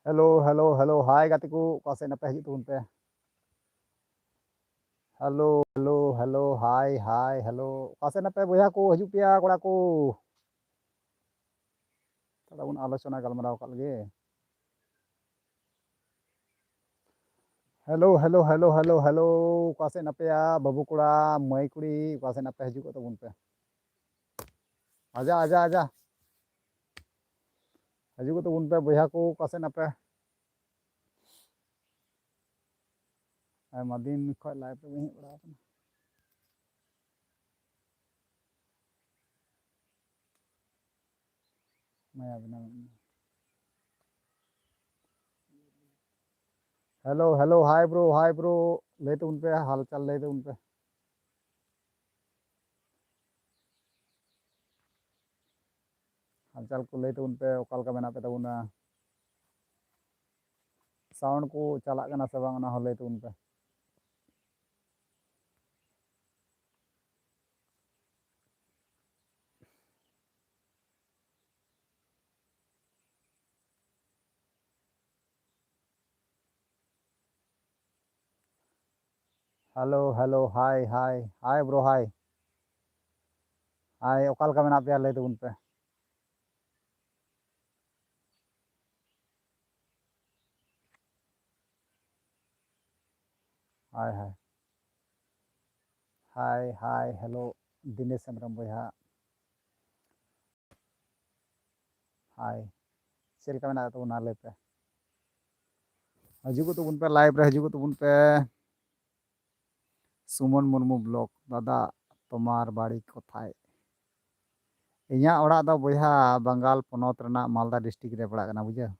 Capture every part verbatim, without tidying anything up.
Hello, hello, hello, ᱦᱟᱭ ᱜᱟᱛᱮ ᱠᱚ, ᱚᱠᱟ ᱥᱮᱫ ᱱᱟᱯᱮ ᱦᱤᱡᱩᱜ ᱛᱟᱵᱚᱱ ᱯᱮ᱾ ᱦᱮᱞᱳ, ᱦᱮᱞᱳ, ᱦᱮᱞᱳ, ᱦᱟᱭ, ᱦᱟᱭ, ᱦᱮᱞᱳ, ᱚᱠᱟ ᱥᱮᱫ ᱱᱟᱯᱮ ᱵᱚᱭᱦᱟ ᱠᱚ, ᱦᱤᱡᱩᱜ ᱯᱮᱭᱟ ᱠᱚᱲᱟ ᱠᱚ᱾ ᱛᱷᱚᱲᱟ ᱵᱚᱱ ᱟᱞᱳᱪᱚᱱᱟ ᱜᱟᱞᱢᱟᱨᱟᱣ ᱟᱠᱟᱫ ᱞᱮᱜᱮ᱾ Hello, hello, hello, hello, hello, ᱚᱠᱟ ᱥᱮᱫ ᱱᱟᱯᱮᱭᱟ ᱵᱟᱹᱵᱩ ᱠᱚᱲᱟ, ᱢᱟᱹᱭ ᱠᱩᱲᱤ, ᱚᱠᱟ ᱥᱮᱫ ᱱᱟᱯᱮ ᱦᱤᱡᱩᱜ ᱛᱟᱵᱚᱱ ᱯᱮ᱾ ᱟᱡᱟ, ᱟᱡᱟ, ᱟᱡᱟ᱾ ᱦᱤᱡᱩᱜ ᱛᱟᱵᱚᱱ ᱯᱮ ᱵᱚᱭᱦᱟ ᱠᱚ, ᱚᱠᱟ ᱥᱮᱫ ᱱᱟᱯᱮ? ᱟᱭᱢᱟ ᱫᱤᱱ ᱠᱷᱚᱱ live ᱨᱮ ᱵᱟᱹᱧ ᱦᱮᱡ ᱵᱟᱲᱟ ᱟᱠᱟᱱᱟ᱾ ᱢᱟᱭᱟ ᱵᱮᱱᱟᱣ ᱢᱮ᱾ Hello, hello, hi bro, hi bro, ᱞᱟᱹᱭ ᱛᱟᱵᱚᱱ ᱯᱮ, ᱦᱟᱞᱪᱟᱞ ᱞᱟᱹᱭ ᱛᱟᱵᱚᱱ ᱯᱮ᱾ ᱦᱟᱞᱪᱟᱞ ᱠᱚ ᱞᱟᱹᱭ ᱛᱟᱵᱚᱱ ᱯᱮ, ᱚᱠᱟ ᱞᱮᱠᱟ ᱢᱮᱱᱟᱜ ᱯᱮ ᱛᱟᱵᱚᱱᱟ? Sound ᱠᱚ ᱪᱟᱞᱟᱜ ᱠᱟᱱᱟ ᱥᱮ ᱵᱟᱝ, ᱚᱱᱟ ᱦᱚᱸ ᱞᱟᱹᱭ ᱛᱟᱵᱚᱱ ᱯᱮ᱾ Hello, hello, hi, hi, hi bro, hi. Hi, ᱚᱠᱟ ᱞᱮᱠᱟ ᱢᱮᱱᱟᱜ ᱯᱮᱭᱟ? ᱞᱟᱹᱭ ᱛᱟᱵᱚᱱ ᱯᱮ᱾ Hi, hi. Hi, hi, hello, Dinesh Hembrom ᱵᱚᱭᱦᱟ᱾ Hi. ᱪᱮᱫ ᱞᱮᱠᱟ ᱢᱮᱱᱟᱜ ᱛᱟᱵᱚᱱᱟ ᱞᱟᱹᱭ ᱯᱮ? ᱦᱤᱡᱩᱜᱚᱜ ᱛᱟᱵᱚᱱ ᱯᱮ, live ᱨᱮ ᱦᱤᱡᱩᱜᱚᱜ ᱛᱟᱵᱚᱱ ᱯᱮ᱾ ᱥᱩᱢᱚᱱ ᱢᱩᱨᱢᱩ vlog, ᱫᱟᱫᱟ, ᱛᱳᱢᱟᱨ ᱵᱟᱲᱤ ᱠᱳᱛᱷᱟᱭ? ᱤᱧᱟᱹᱜ ᱚᱲᱟᱜ ᱫᱚ ᱵᱚᱭᱦᱟ ᱵᱟᱝᱜᱟᱞ ᱯᱚᱱᱚᱛ ᱨᱮᱱᱟᱜ ᱢᱟᱞᱫᱟ district ᱨᱮ ᱯᱟᱲᱟᱜ ᱠᱟᱱᱟ, ᱵᱩᱡᱷᱟᱹᱣ᱾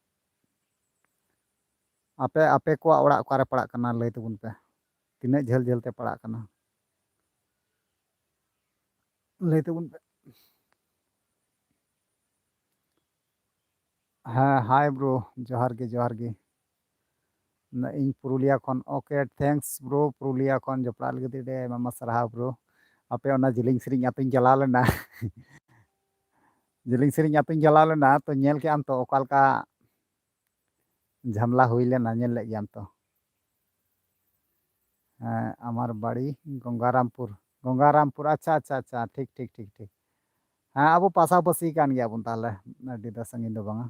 ᱟᱯᱮ, ᱟᱯᱮ ᱠᱚᱣᱟᱜ ᱚᱲᱟᱜ ᱚᱠᱟᱨᱮ ᱯᱟᱲᱟᱜ ᱠᱟᱱᱟ ᱞᱟᱹᱭ ᱛᱟᱵᱚᱱ ᱯᱮ, ᱛᱤᱱᱟᱹᱜ ᱡᱷᱟᱹᱞ ᱡᱷᱟᱹᱞ ᱛᱮ ᱯᱟᱲᱟᱜ ᱠᱟᱱᱟ ᱞᱟᱹᱭ ᱛᱟᱵᱚᱱ ᱯᱮ᱾ ᱦᱮᱸ, hi bro, ᱡᱚᱦᱟᱨ ᱜᱮ, ᱡᱚᱦᱟᱨ ᱜᱮ᱾ ᱱᱟ-, ᱤᱧ ᱯᱩᱨᱩᱞᱤᱭᱟ ᱠᱷᱚᱱ᱾ Okay, thanks bro, ᱯᱩᱨᱩᱞᱤᱭᱟ ᱠᱷᱚᱱ ᱡᱚᱯᱲᱟᱜ ᱞᱟᱹᱜᱤᱫ ᱟᱹᱰᱤ ᱟᱭᱢᱟ ᱟᱭᱢᱟ ᱥᱟᱨᱦᱟᱣ bro᱾ ᱟᱯᱮ ᱚᱱᱟ ᱡᱤᱞᱤᱧ ᱥᱮᱨᱮᱧ ᱟᱹᱛᱩᱧ ᱪᱟᱞᱟᱣ ᱞᱮᱱᱟ᱾ ᱡᱤᱞᱤᱧ ᱥᱮᱨᱮᱧ ᱟᱹᱛᱩᱧ ᱪᱟᱞᱟᱣ ᱞᱮᱱᱟ, ᱛᱚ ᱧᱮᱞ ᱠᱮᱜ ᱟᱢ ᱛᱚ ᱚᱠᱟ ᱞᱮᱠᱟ ᱡᱷᱟᱢᱞᱟ ᱦᱩᱭ ᱞᱮᱱᱟ, ᱧᱮᱞ ᱞᱮᱫ ᱜᱮᱭᱟᱢ ᱛᱚ᱾ ᱦᱮᱸ, ᱟᱢᱟᱨ ᱵᱟᱲᱤ ᱜᱚᱝᱜᱟᱨᱟᱢᱯᱩᱨ᱾ ᱜᱚᱝᱜᱟᱨᱟᱢᱯᱩᱨ, ᱟᱪᱪᱷᱟ, ᱟᱪᱪᱷᱟ, ᱟᱪᱪᱷᱟ, ᱴᱷᱤᱠ, ᱴᱷᱤᱠ, ᱴᱷᱤᱠ, ᱴᱷᱤᱠ᱾ ᱦᱮᱸ, ᱟᱵᱚ ᱯᱟᱥᱟᱯᱟᱥᱤ ᱠᱟᱱ ᱜᱮᱭᱟ ᱵᱚᱱ ᱛᱟᱦᱚᱞᱮ, ᱟᱹᱰᱤ ᱫᱚ ᱥᱟᱺᱜᱤᱧ ᱫᱚ ᱵᱟᱝᱟ᱾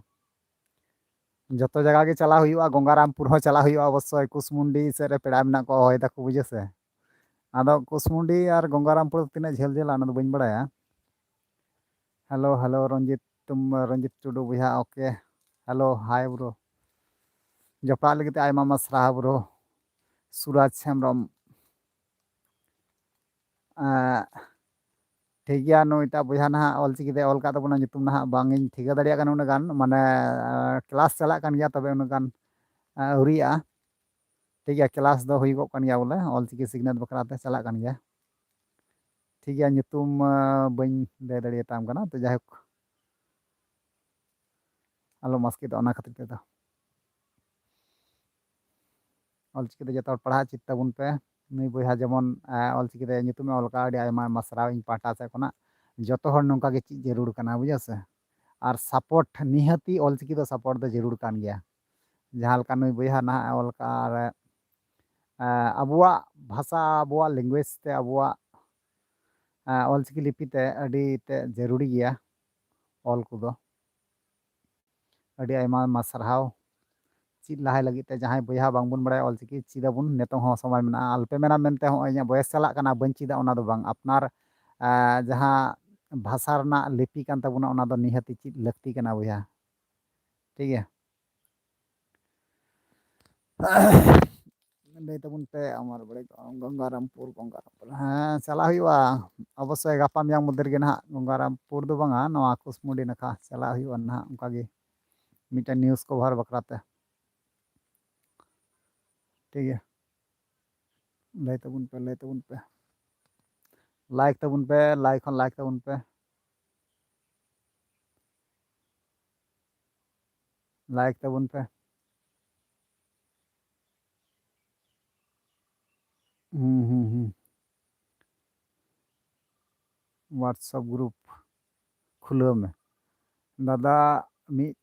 ᱡᱚᱛᱚ ᱡᱟᱭᱜᱟ ᱜᱮ ᱪᱟᱞᱟᱣ ᱦᱩᱭᱩᱜᱼᱟ, ᱜᱚᱝᱜᱟᱨᱟᱢᱯᱩᱨ ᱦᱚᱸ ᱪᱟᱞᱟᱣ ᱦᱩᱭᱩᱜᱼᱟ ᱚᱵᱚᱥᱥᱳᱭ᱾ ᱠᱩᱥᱢᱩᱱᱰᱤ ᱥᱮᱫ ᱨᱮ ᱯᱮᱲᱟ ᱢᱮᱱᱟᱜ ᱠᱚᱣᱟ, ᱦᱚᱦᱚᱭ ᱫᱟᱠᱚ, ᱵᱩᱡᱷᱟᱹᱣ ᱥᱮ᱾ ᱟᱫᱚ ᱠᱩᱥᱢᱩᱱᱰᱤ ᱟᱨ ᱜᱚᱝᱜᱟᱨᱟᱢᱯᱩᱨ ᱛᱤᱱᱟᱹᱜ ᱡᱷᱟᱹᱞ ᱡᱷᱟᱹᱞᱟ, ᱚᱱᱟ ᱫᱚ ᱵᱟᱹᱧ ᱵᱟᱲᱟᱭᱟ᱾ ᱦᱮᱞᱳ, ᱦᱮᱞᱳ, ᱨᱚᱧᱡᱤᱛ ᱛᱩᱢ-, ᱨᱚᱧᱡᱤᱛ ᱴᱩᱰᱩ ᱵᱚᱭᱦᱟ, ᱳᱠᱮ᱾ ᱦᱮᱞᱳ, ᱦᱟᱭ ᱵᱨᱳ᱾ ᱡᱚᱯᱲᱟᱜ ᱞᱟᱹᱜᱤᱫ ᱛᱮ ᱟᱭᱢᱟ ᱟᱭᱢᱟ ᱥᱟᱨᱦᱟᱣ ᱵᱨᱳ᱾ ᱥᱩᱨᱟᱡᱽ ᱦᱮᱢᱵᱨᱚᱢ᱾ ᱮᱸ, ᱴᱷᱤᱠ ᱜᱮᱭᱟ, ᱱᱩᱭᱴᱟᱜ ᱵᱚᱭᱦᱟ ᱱᱟᱦᱟᱜ ᱚᱞᱪᱤᱠᱤ ᱛᱮ ᱚᱞ ᱠᱟᱜ ᱛᱟᱵᱚᱱᱟ, ᱧᱩᱛᱩᱢ ᱱᱟᱦᱟᱜ ᱵᱟᱝ ᱤᱧ ᱴᱷᱤᱠᱟᱹ ᱫᱟᱲᱮᱭᱟᱜ ᱠᱟᱱᱟ ᱩᱱᱟᱹᱜ ᱜᱟᱱ, ᱢᱟᱱᱮ, ᱮᱸ, ᱠᱞᱟᱥ ᱪᱟᱞᱟᱜ ᱠᱟᱱ ᱜᱮᱭᱟ, ᱛᱚᱵᱮ ᱩᱱᱟᱹᱜ ᱜᱟᱱ, ᱮᱸ, ᱟᱹᱣᱨᱤᱭᱟᱜᱼᱟ᱾ ᱴᱷᱤᱠ ᱜᱮᱭᱟ, ᱠᱞᱟᱥ ᱫᱚ ᱦᱩᱭᱩᱜᱚᱜ ᱠᱟᱱ ᱜᱮᱭᱟ ᱵᱚᱞᱮ, ᱚᱞᱪᱤᱠᱤ ᱥᱤᱠᱷᱱᱟᱹᱛ ᱵᱟᱠᱷᱨᱟ ᱛᱮ ᱪᱟᱞᱟᱜ ᱠᱟᱱ ᱜᱮᱭᱟ᱾ ᱴᱷᱤᱠ ᱜᱮᱭᱟ, ᱧᱩᱛᱩᱢ, ᱮᱸ, ᱵᱟᱹᱧ ᱞᱟᱹᱭ ᱫᱟᱲᱮᱭᱟᱛᱟᱢ ᱠᱟᱱᱟ, ᱛᱚ ᱡᱟᱭᱦᱳᱠ, ᱟᱞᱚᱢ ᱟᱥᱠᱮᱛᱚᱜ ᱚᱱᱟ ᱠᱷᱟᱹᱛᱤᱨ ᱛᱮᱫᱚ᱾ ᱚᱞᱪᱤᱠᱤ ᱛᱮ ᱡᱚᱛᱚ ᱦᱚᱲ ᱯᱟᱲᱦᱟᱜ ᱪᱮᱫ ᱛᱟᱵᱚᱱ ᱯᱮ᱾ ᱱᱩᱭ ᱵᱚᱭᱦᱟ ᱡᱮᱢᱚᱱ, ᱮᱸ, ᱚᱞᱪᱤᱠᱤ ᱛᱮ ᱧᱩᱛᱩᱢᱮ ᱚᱞ ᱠᱟᱜᱼᱟ, ᱟᱹᱰᱤ ᱟᱭᱢᱟ ᱟᱭᱢᱟ ᱥᱟᱨᱦᱟᱣ ᱤᱧ ᱯᱟᱦᱴᱟ ᱥᱮᱫ ᱠᱷᱚᱱᱟᱜ᱾ ᱡᱚᱛᱚ ᱦᱚᱲ ᱱᱚᱝᱠᱟ ᱜᱮ ᱪᱮᱫ ᱡᱟᱹᱨᱩᱲ ᱠᱟᱱᱟ, ᱵᱩᱡᱷᱟᱹᱣ ᱥᱮ? ᱟᱨ ᱥᱟᱯᱳᱨᱴ, ᱱᱤᱦᱟᱹᱛᱤ ᱚᱞᱪᱤᱠᱤ ᱫᱚ ᱥᱟᱯᱳᱨᱴ ᱫᱚ ᱡᱟᱹᱨᱩᱲ ᱠᱟᱱ ᱜᱮᱭᱟ᱾ ᱡᱟᱦᱟᱸ ᱞᱮᱠᱟ ᱱᱩᱭ ᱵᱚᱭᱦᱟ ᱱᱟᱦᱟᱜ ᱮ ᱚᱞ ᱠᱟᱜᱼᱟ, ᱟᱨ, ᱮᱸ, ᱟᱵᱚᱣᱟᱜ ᱵᱷᱟᱥᱟ, ᱟᱵᱚᱣᱟᱜ ᱞᱮᱝᱜᱩᱭᱮᱡᱽ ᱛᱮ, ᱟᱵᱚᱣᱟᱜ, ᱮᱸ, ᱚᱞᱪᱤᱠᱤ ᱞᱤᱯᱤ ᱛᱮ ᱟᱹᱰᱤ ᱛᱮᱫ ᱡᱟᱹᱨᱩᱲᱤ ᱜᱮᱭᱟ ᱚᱞ ᱠᱚᱫᱚ᱾ ᱟᱹᱰᱤ ᱟᱭᱢᱟ ᱟᱭᱢᱟ ᱥᱟᱨᱦᱟᱣ᱾ ᱪᱮᱫ ᱞᱟᱦᱟᱭ ᱞᱟᱹᱜᱤᱫ ᱛᱮ ᱡᱟᱦᱟᱸᱭ ᱵᱚᱭᱦᱟ ᱵᱟᱝᱵᱚᱱ ᱵᱟᱲᱟᱭᱟ ᱚᱞᱪᱤᱠᱤ, ᱪᱮᱫ ᱟᱵᱚᱱ, ᱱᱤᱛᱚᱝ ᱦᱚᱸ ᱥᱚᱢᱚᱭ ᱢᱮᱱᱟᱜᱼᱟ᱾ ᱟᱞᱚᱯᱮ ᱢᱮᱱᱟ ᱢᱮᱱᱛᱮ ᱦᱚᱸᱜᱼᱚᱭ ᱤᱧᱟᱹᱜ ᱵᱚᱭᱮᱥ ᱪᱟᱞᱟᱜ ᱠᱟᱱᱟ, ᱵᱟᱹᱧ ᱪᱮᱫᱟ, ᱚᱱᱟ ᱫᱚ ᱵᱟᱝ᱾ ᱟᱯᱱᱟᱨ, ᱮᱸ, ᱡᱟᱦᱟᱸ ᱵᱷᱟᱥᱟ ᱨᱮᱱᱟᱜ ᱞᱤᱯᱤ ᱠᱟᱱ ᱛᱟᱵᱚᱱᱟ, ᱚᱱᱟ ᱫᱚ ᱱᱤᱦᱟᱹᱛᱤ ᱪᱮᱫ ᱞᱟᱹᱠᱛᱤ ᱠᱟᱱᱟ ᱵᱚᱭᱦᱟ᱾ ᱴᱷᱤᱠ ᱜᱮᱭᱟ? ᱞᱟᱹᱭ ᱛᱟᱵᱚᱱ ᱯᱮ, ᱟᱢᱟᱨ ᱵᱟᱲᱮ ᱜᱚᱝᱜᱟᱨᱟᱢᱯᱩᱨ, ᱜᱚᱝᱜᱟᱨᱟᱢᱯᱩᱨ᱾ ᱦᱮᱸ, ᱪᱟᱞᱟᱜ ᱦᱩᱭᱩᱜᱼᱟ ᱚᱵᱚᱥᱥᱳᱭ, ᱜᱟᱯᱟ ᱢᱮᱭᱟᱝ ᱢᱚᱫᱽᱫᱷᱮ ᱨᱮᱜᱮ ᱱᱟᱦᱟᱜ᱾ ᱜᱚᱝᱜᱟᱨᱟᱢᱯᱩᱨ ᱫᱚ ᱵᱟᱝᱟ, ᱱᱚᱣᱟ ᱠᱩᱥᱢᱩᱰᱤ ᱱᱟᱠᱷᱟ ᱪᱟᱞᱟᱜ ᱦᱩᱭᱩᱜᱼᱟ ᱱᱟᱦᱟᱜ, ᱚᱱᱠᱟᱜᱮ ᱢᱤᱫᱴᱮᱱ ᱱᱤᱭᱩᱡᱽ ᱠᱚᱵᱷᱟᱨ ᱵᱟᱠᱷᱨᱟ ᱛᱮ᱾ ᱴᱷᱤᱠ ᱜᱮᱭᱟ, ᱞᱟᱹᱭ ᱛᱟᱵᱚᱱ ᱯᱮ, ᱞᱟᱹᱭ ᱛᱟᱵᱚᱱ ᱯᱮ, ᱞᱟᱭᱤᱠ ᱛᱟᱵᱚᱱ ᱯᱮ, ᱞᱟᱭᱤᱠ ᱦᱚᱸ ᱞᱟᱭᱤᱠ ᱛᱟᱵᱚᱱ ᱯᱮ᱾ ᱞᱟᱭᱤᱠ ᱛᱟᱵᱚᱱ ᱯᱮ᱾ ᱦᱩᱸ, ᱦᱩᱸ, ᱦᱩᱸ᱾ WhatsApp ᱜᱨᱩᱯ ᱠᱷᱩᱞᱟᱹᱣ ᱢᱮ᱾ ᱫᱟᱫᱟ, ᱢᱤᱫ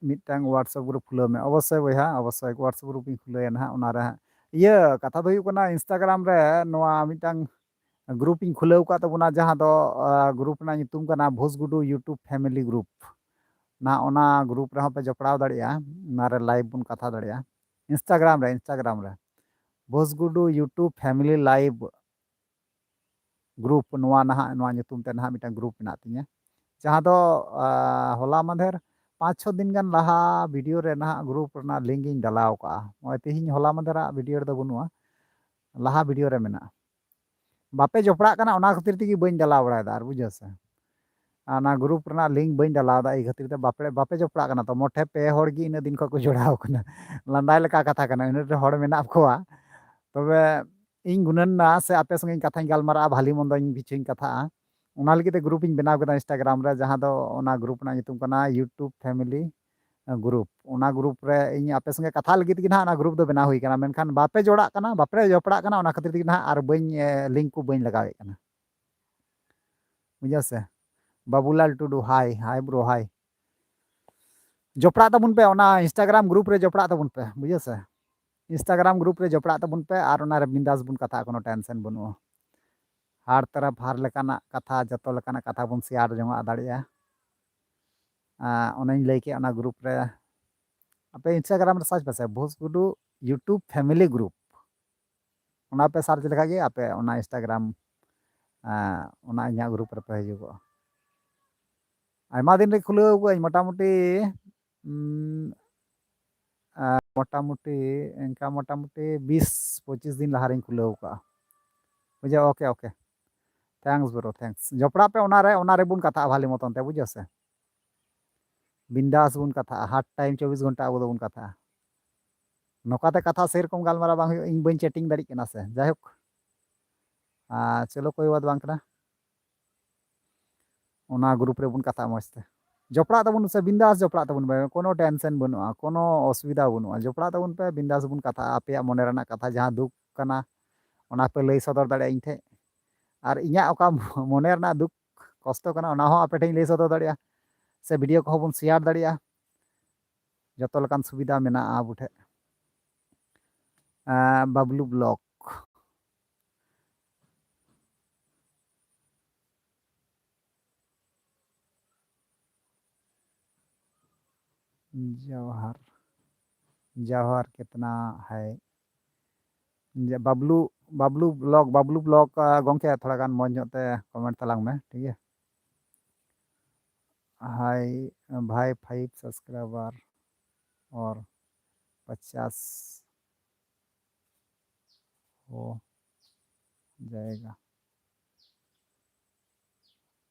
ᱢᱤᱫᱴᱟᱝ WhatsApp group ᱠᱷᱩᱞᱟᱹᱣ ᱢᱮ᱾ ᱚᱵᱚᱥᱥᱳᱭ ᱵᱚᱭᱦᱟ, ᱚᱵᱚᱥᱥᱳᱭ WhatsApp group ᱤᱧ ᱠᱷᱩᱞᱟᱹᱣᱟ ᱱᱟᱦᱟᱜ᱾ ᱚᱱᱟ ᱨᱮ ᱦᱟᱸᱜ ᱤᱭᱟᱹ ᱠᱟᱛᱷᱟ ᱫᱚ ᱦᱩᱭᱩᱜ ᱠᱟᱱᱟ, Instagram ᱨᱮ ᱱᱚᱣᱟ ᱢᱤᱫᱴᱟᱝ group ᱤᱧ ᱠᱷᱩᱞᱟᱹᱣ ᱟᱠᱟᱫ ᱛᱟᱵᱚᱱᱟ, ᱡᱟᱦᱟᱸ ᱫᱚ, ᱟᱸ, group ᱨᱮᱱᱟᱜ ᱧᱩᱛᱩᱢ ᱠᱟᱱᱟ ᱵᱷᱩᱥ ᱜᱩᱰᱩ YouTube Family Group᱾ ᱱᱟᱦᱟᱜ ᱚᱱᱟ group ᱨᱮᱦᱚᱸ ᱯᱮ ᱡᱚᱯᱲᱟᱣ ᱫᱟᱲᱮᱭᱟᱜᱼᱟ, ᱚᱱᱟ ᱨᱮ live ᱵᱚᱱ ᱠᱟᱛᱷᱟ ᱫᱟᱲᱮᱭᱟᱜᱼᱟ᱾ Instagram ᱨᱮ, Instagram ᱨᱮ ᱵᱷᱩᱥ ᱜᱩᱰᱩ YouTube Family Live Group, ᱱᱚᱣᱟ ᱱᱟᱦᱟᱜ, ᱱᱚᱣᱟ ᱧᱩᱛᱩᱢ ᱛᱮ ᱱᱟᱦᱟᱜ ᱢᱤᱫᱴᱟᱝ group ᱢᱮᱱᱟᱜ ᱛᱤᱧᱟᱹ, ᱡᱟᱦᱟᱸ ᱫᱚ, ᱟᱸ, ᱦᱚᱞᱟ ᱢᱟᱫᱷᱮᱨ ᱯᱟᱸᱪ ᱪᱷᱚ ᱫᱤᱱ ᱜᱟᱱ ᱞᱟᱦᱟ video ᱨᱮ ᱱᱟᱦᱟᱜ group ᱨᱮᱱᱟᱜ link ᱤᱧ ᱰᱟᱞᱟᱣ ᱠᱟᱜᱼᱟ᱾ ᱱᱚᱜᱼᱚᱭ ᱛᱮᱦᱮᱧ, ᱦᱚᱞᱟ ᱢᱟᱫᱷᱮᱨᱟᱜ video ᱨᱮᱫᱚ ᱵᱟᱹᱱᱩᱜᱼᱟ, ᱞᱟᱦᱟ video ᱨᱮ ᱢᱮᱱᱟᱜᱼᱟ᱾ ᱵᱟᱯᱮ ᱡᱚᱯᱲᱟᱜ ᱠᱟᱱᱟ, ᱚᱱᱟ ᱠᱷᱟᱹᱛᱤᱨ ᱛᱮᱜᱮ ᱵᱟᱹᱧ ᱰᱟᱞᱟᱣ ᱵᱟᱲᱟᱭᱮᱫᱟ, ᱟᱨ ᱵᱩᱡᱷᱟᱹᱣ ᱥᱮ᱾ ᱟᱨ ᱚᱱᱟ group ᱨᱮᱱᱟᱜ link ᱵᱟᱹᱧ ᱰᱟᱞᱟᱣ ᱮᱫᱟ, ᱮᱭ ᱠᱷᱟᱹᱛᱤᱨ ᱛᱮ ᱵᱟᱯᱮ, ᱵᱟᱯᱮ ᱡᱚᱯᱲᱟᱜ ᱠᱟᱱᱟ᱾ ᱛᱚ ᱢᱚᱴᱷᱮ ᱯᱮ ᱦᱚᱲ ᱜᱮ ᱤᱱᱟᱹᱜ ᱫᱤᱱ ᱠᱷᱚᱱ ᱠᱚ ᱡᱚᱲᱟᱣ ᱠᱟᱱᱟ᱾ ᱞᱟᱸᱫᱟᱭ ᱞᱮᱠᱟ ᱠᱟᱛᱷᱟ ᱠᱟᱱᱟ, ᱤᱱᱟᱹᱜ ᱰᱷᱮᱨ ᱦᱚᱲ ᱢᱮᱱᱟᱜ ᱠᱚᱣᱟ᱾ ᱛᱚᱵᱮ ᱤᱧ ᱜᱩᱱᱟᱹᱱ ᱮᱫᱟ ᱥᱮ ᱟᱯᱮ ᱥᱚᱸᱜᱮᱧ ᱠᱟᱛᱷᱟᱧ ᱜᱟᱞᱢᱟᱨᱟᱜᱼᱟ, ᱵᱷᱟᱞᱤ ᱢᱚᱱᱫᱚᱧ ᱠᱤᱪᱷᱩᱧ ᱠᱟᱛᱷᱟᱜᱼᱟ᱾ ᱚᱱᱟ ᱞᱟᱹᱜᱤᱫ ᱛᱮ group ᱤᱧ ᱵᱮᱱᱟᱣ ᱠᱮᱫᱟ Instagram ᱨᱮ, ᱡᱟᱦᱟᱸ ᱫᱚ ᱚᱱᱟ group ᱨᱮᱱᱟᱜ ᱧᱩᱛᱩᱢ ᱠᱟᱱᱟ YouTube Family Group᱾ ᱚᱱᱟ group ᱨᱮ ᱤᱧ ᱟᱯᱮ ᱥᱚᱸᱜᱮ ᱠᱟᱛᱷᱟ ᱞᱟᱹᱜᱤᱫ ᱜᱮ ᱱᱟᱦᱟᱜ ᱚᱱᱟ group ᱫᱚ ᱵᱮᱱᱟᱣ ᱦᱩᱭ ᱠᱟᱱᱟ, ᱢᱮᱱᱠᱷᱟᱱ ᱵᱟᱯᱮ ᱡᱚᱲᱟᱜ ᱠᱟᱱᱟ, ᱵᱟᱯᱮ ᱡᱚᱯᱲᱟᱜ ᱠᱟᱱᱟ, ᱚᱱᱟ ᱠᱷᱟᱹᱛᱤᱨ ᱛᱮᱜᱮ ᱱᱟᱦᱟᱜ ᱟᱨ ᱵᱟᱹᱧ, ᱮ, link ᱠᱚ ᱵᱟᱹᱧ ᱞᱟᱜᱟᱣᱮᱫ ᱠᱟᱱᱟ᱾ ᱵᱩᱡᱷᱟᱹᱣ ᱥᱮ? ᱵᱟᱵᱩᱞᱟᱞ ᱴᱩᱰᱩ, hi, hi bro, hi. ᱡᱚᱯᱲᱟᱜ ᱛᱟᱵᱚᱱ ᱯᱮ, ᱚᱱᱟ Instagram group ᱨᱮ ᱡᱚᱯᱲᱟᱜ ᱛᱟᱵᱚᱱ ᱯᱮ, ᱵᱩᱡᱷᱟᱹᱣ ᱥᱮ? Instagram group ᱨᱮ ᱡᱚᱯᱲᱟᱜ ᱛᱟᱵᱚᱱ ᱯᱮ, ᱟᱨ ᱚᱱᱟ ᱨᱮ ᱵᱤᱱᱫᱟᱥ ᱵᱚᱱ ᱠᱟᱛᱷᱟᱜᱼᱟ, ᱠᱳᱱᱳ tension ᱵᱟᱹᱱᱩᱜᱼᱟ᱾ ᱦᱟᱨ ᱛᱚᱨᱚᱯ ᱦᱟᱨ ᱞᱮᱠᱟᱱᱟᱜ ᱠᱟᱛᱷᱟ, ᱡᱚᱛᱚ ᱞᱮᱠᱟᱱᱟᱜ ᱠᱟᱛᱷᱟ ᱵᱚᱱ share ᱡᱚᱝᱟᱜ ᱫᱟᱲᱮᱭᱟᱜᱼᱟ᱾ ᱟᱸ, ᱚᱱᱮᱧ ᱞᱟᱹᱭ ᱠᱮᱫ, ᱚᱱᱟ group ᱨᱮ ᱟᱯᱮ Instagram ᱨᱮ search ᱯᱮᱥᱮ, ᱵᱷᱩᱥ ᱜᱩᱰᱩ YouTube Family Group᱾ ᱚᱱᱟ ᱯᱮ search ᱞᱮᱠᱷᱟᱡ ᱜᱮ ᱟᱯᱮ ᱚᱱᱟ Instagram, ᱟᱸ, ᱚᱱᱟ ᱤᱧᱟᱹᱜ group ᱨᱮᱯᱮ ᱦᱤᱡᱩᱜᱚᱜᱼᱟ᱾ ᱟᱭᱢᱟ ᱫᱤᱱ ᱨᱮ ᱠᱷᱩᱞᱟᱹᱣ ᱠᱟᱜᱼᱟᱹᱧ, ᱢᱚᱴᱟᱢᱩᱴᱤ, ᱩᱢ, ᱟᱸ, ᱢᱚᱴᱟᱢᱩᱴᱤ, ᱤᱱᱠᱟ ᱢᱚᱴᱟᱢᱩᱴᱤ ᱵᱤᱥ ᱯᱚᱸᱪᱤᱥ ᱫᱤᱱ ᱞᱟᱦᱟ ᱨᱤᱧ ᱠᱷᱩᱞᱟᱹᱣ ᱠᱟᱜᱼᱟ᱾ ᱵᱩᱡᱷᱟᱹᱣ? OK, OK. Thanks bro, thanks. ᱡᱚᱯᱲᱟᱜ ᱯᱮ ᱚᱱᱟ ᱨᱮ, ᱚᱱᱟ ᱨᱮᱵᱚᱱ ᱠᱟᱛᱷᱟᱜᱼᱟ ᱵᱷᱟᱞᱤ ᱢᱚᱛᱚᱱ ᱛᱮ, ᱵᱩᱡᱷᱟᱹᱣ ᱥᱮ? ᱵᱤᱱᱫᱟᱥ ᱵᱚᱱ ᱠᱟᱛᱷᱟᱜᱼᱟ, ᱦᱟᱨ time ᱪᱚᱵᱵᱤᱥ ᱜᱷᱚᱱᱴᱟ ᱟᱵᱚ ᱫᱚᱵᱚᱱ ᱠᱟᱛᱷᱟᱜᱼᱟ᱾ ᱱᱚᱝᱠᱟ ᱛᱮ ᱠᱟᱛᱷᱟ ᱥᱮᱨᱚᱠᱚᱢ ᱜᱟᱞᱢᱟᱨᱟᱣ ᱵᱟᱝ ᱦᱩᱭᱩᱜᱼᱟ, ᱤᱧ ᱵᱟᱹᱧ chatting ᱫᱟᱲᱮᱭᱟᱜ ᱠᱟᱱᱟ ᱥᱮ᱾ ᱡᱟᱭᱦᱳᱠ, ᱟᱨ ᱪᱚᱞᱚ, ᱠᱳᱭ ᱵᱟᱛ ᱵᱟᱝ ᱠᱟᱱᱟ᱾ ᱚᱱᱟ group ᱨᱮᱵᱚᱱ ᱠᱟᱛᱷᱟᱜᱼᱟ ᱢᱚᱡᱽ ᱛᱮ᱾ ᱡᱚᱯᱲᱟᱜ ᱛᱟᱵᱚᱱ ᱥᱮ ᱵᱤᱱᱫᱟᱥ ᱡᱚᱯᱲᱟᱜ ᱛᱟᱵᱚᱱ ᱯᱮ, ᱠᱳᱱᱳ tension ᱵᱟᱹᱱᱩᱜᱼᱟ, ᱠᱳᱱᱳ ᱚᱥᱩᱵᱤᱫᱷᱟ ᱵᱟᱹᱱᱩᱜᱼᱟ᱾ ᱡᱚᱯᱲᱟᱜ ᱛᱟᱵᱚᱱ ᱯᱮ, ᱵᱤᱱᱫᱟᱥ ᱵᱚᱱ ᱠᱟᱛᱷᱟᱜᱼᱟ᱾ ᱟᱯᱮᱭᱟᱜ ᱢᱚᱱᱮ ᱨᱮᱱᱟᱜ ᱠᱟᱛᱷᱟ, ᱡᱟᱦᱟᱸ ᱫᱩᱠ ᱠᱟᱱᱟ, ᱚᱱᱟ ᱯᱮ ᱞᱟᱹᱭ ᱥᱚᱫᱚᱨ ᱫᱟᱲᱮᱭᱟᱜᱼᱟ ᱤᱧ ᱴᱷᱮᱡ᱾ ᱟᱨ ᱤᱧᱟᱹᱜ ᱚᱠᱟ ᱢᱚᱱᱮ ᱨᱮᱱᱟᱜ ᱫᱩᱠ ᱠᱚᱥᱴᱚ ᱠᱟᱱᱟ, ᱚᱱᱟ ᱦᱚᱸ ᱟᱯᱮ ᱴᱷᱮᱡ ᱤᱧ ᱞᱟᱹᱭ ᱥᱚᱫᱚᱨ ᱫᱟᱲᱮᱭᱟᱜᱼᱟ, ᱥᱮ video ᱠᱚᱦᱚᱸ ᱵᱚᱱ share ᱫᱟᱲᱮᱭᱟᱜᱼᱟ᱾ ᱡᱚᱛᱚ ᱞᱮᱠᱟᱱ ᱥᱩᱵᱤᱫᱷᱟ ᱢᱮᱱᱟᱜᱼᱟ ᱟᱵᱚ ᱴᱷᱮᱱ᱾ ᱮᱸ, ᱵᱟᱵᱞᱩ ᱵᱞᱚᱠ᱾ ᱡᱚᱦᱟᱨ, ᱡᱚᱦᱟᱨ ᱠᱤᱛᱱᱟ ᱦᱟᱭ? ᱡᱮ ᱵᱟᱵᱞᱩ, ᱵᱟᱵᱞᱩ ᱵᱞᱚᱜ, ᱵᱟᱵᱞᱩ ᱵᱞᱚᱜ, ᱟ, ᱜᱚᱢᱠᱮ, ᱛᱷᱚᱲᱟ ᱜᱟᱱ ᱢᱚᱡᱽ ᱧᱚᱜ ᱛᱮ ᱠᱚᱢᱮᱱᱴ ᱛᱟᱞᱟᱝ ᱢᱮ, ᱴᱷᱤᱠ ᱜᱮᱭᱟ? ᱦᱟᱭ ᱵᱷᱟᱭ, ᱯᱷᱟᱭᱤᱵᱷ ᱥᱟᱵᱥᱠᱨᱟᱭᱵᱟᱨ ᱚᱨ ᱯᱚᱪᱟᱥ ᱦᱳ ᱡᱟᱭᱮᱜᱟ᱾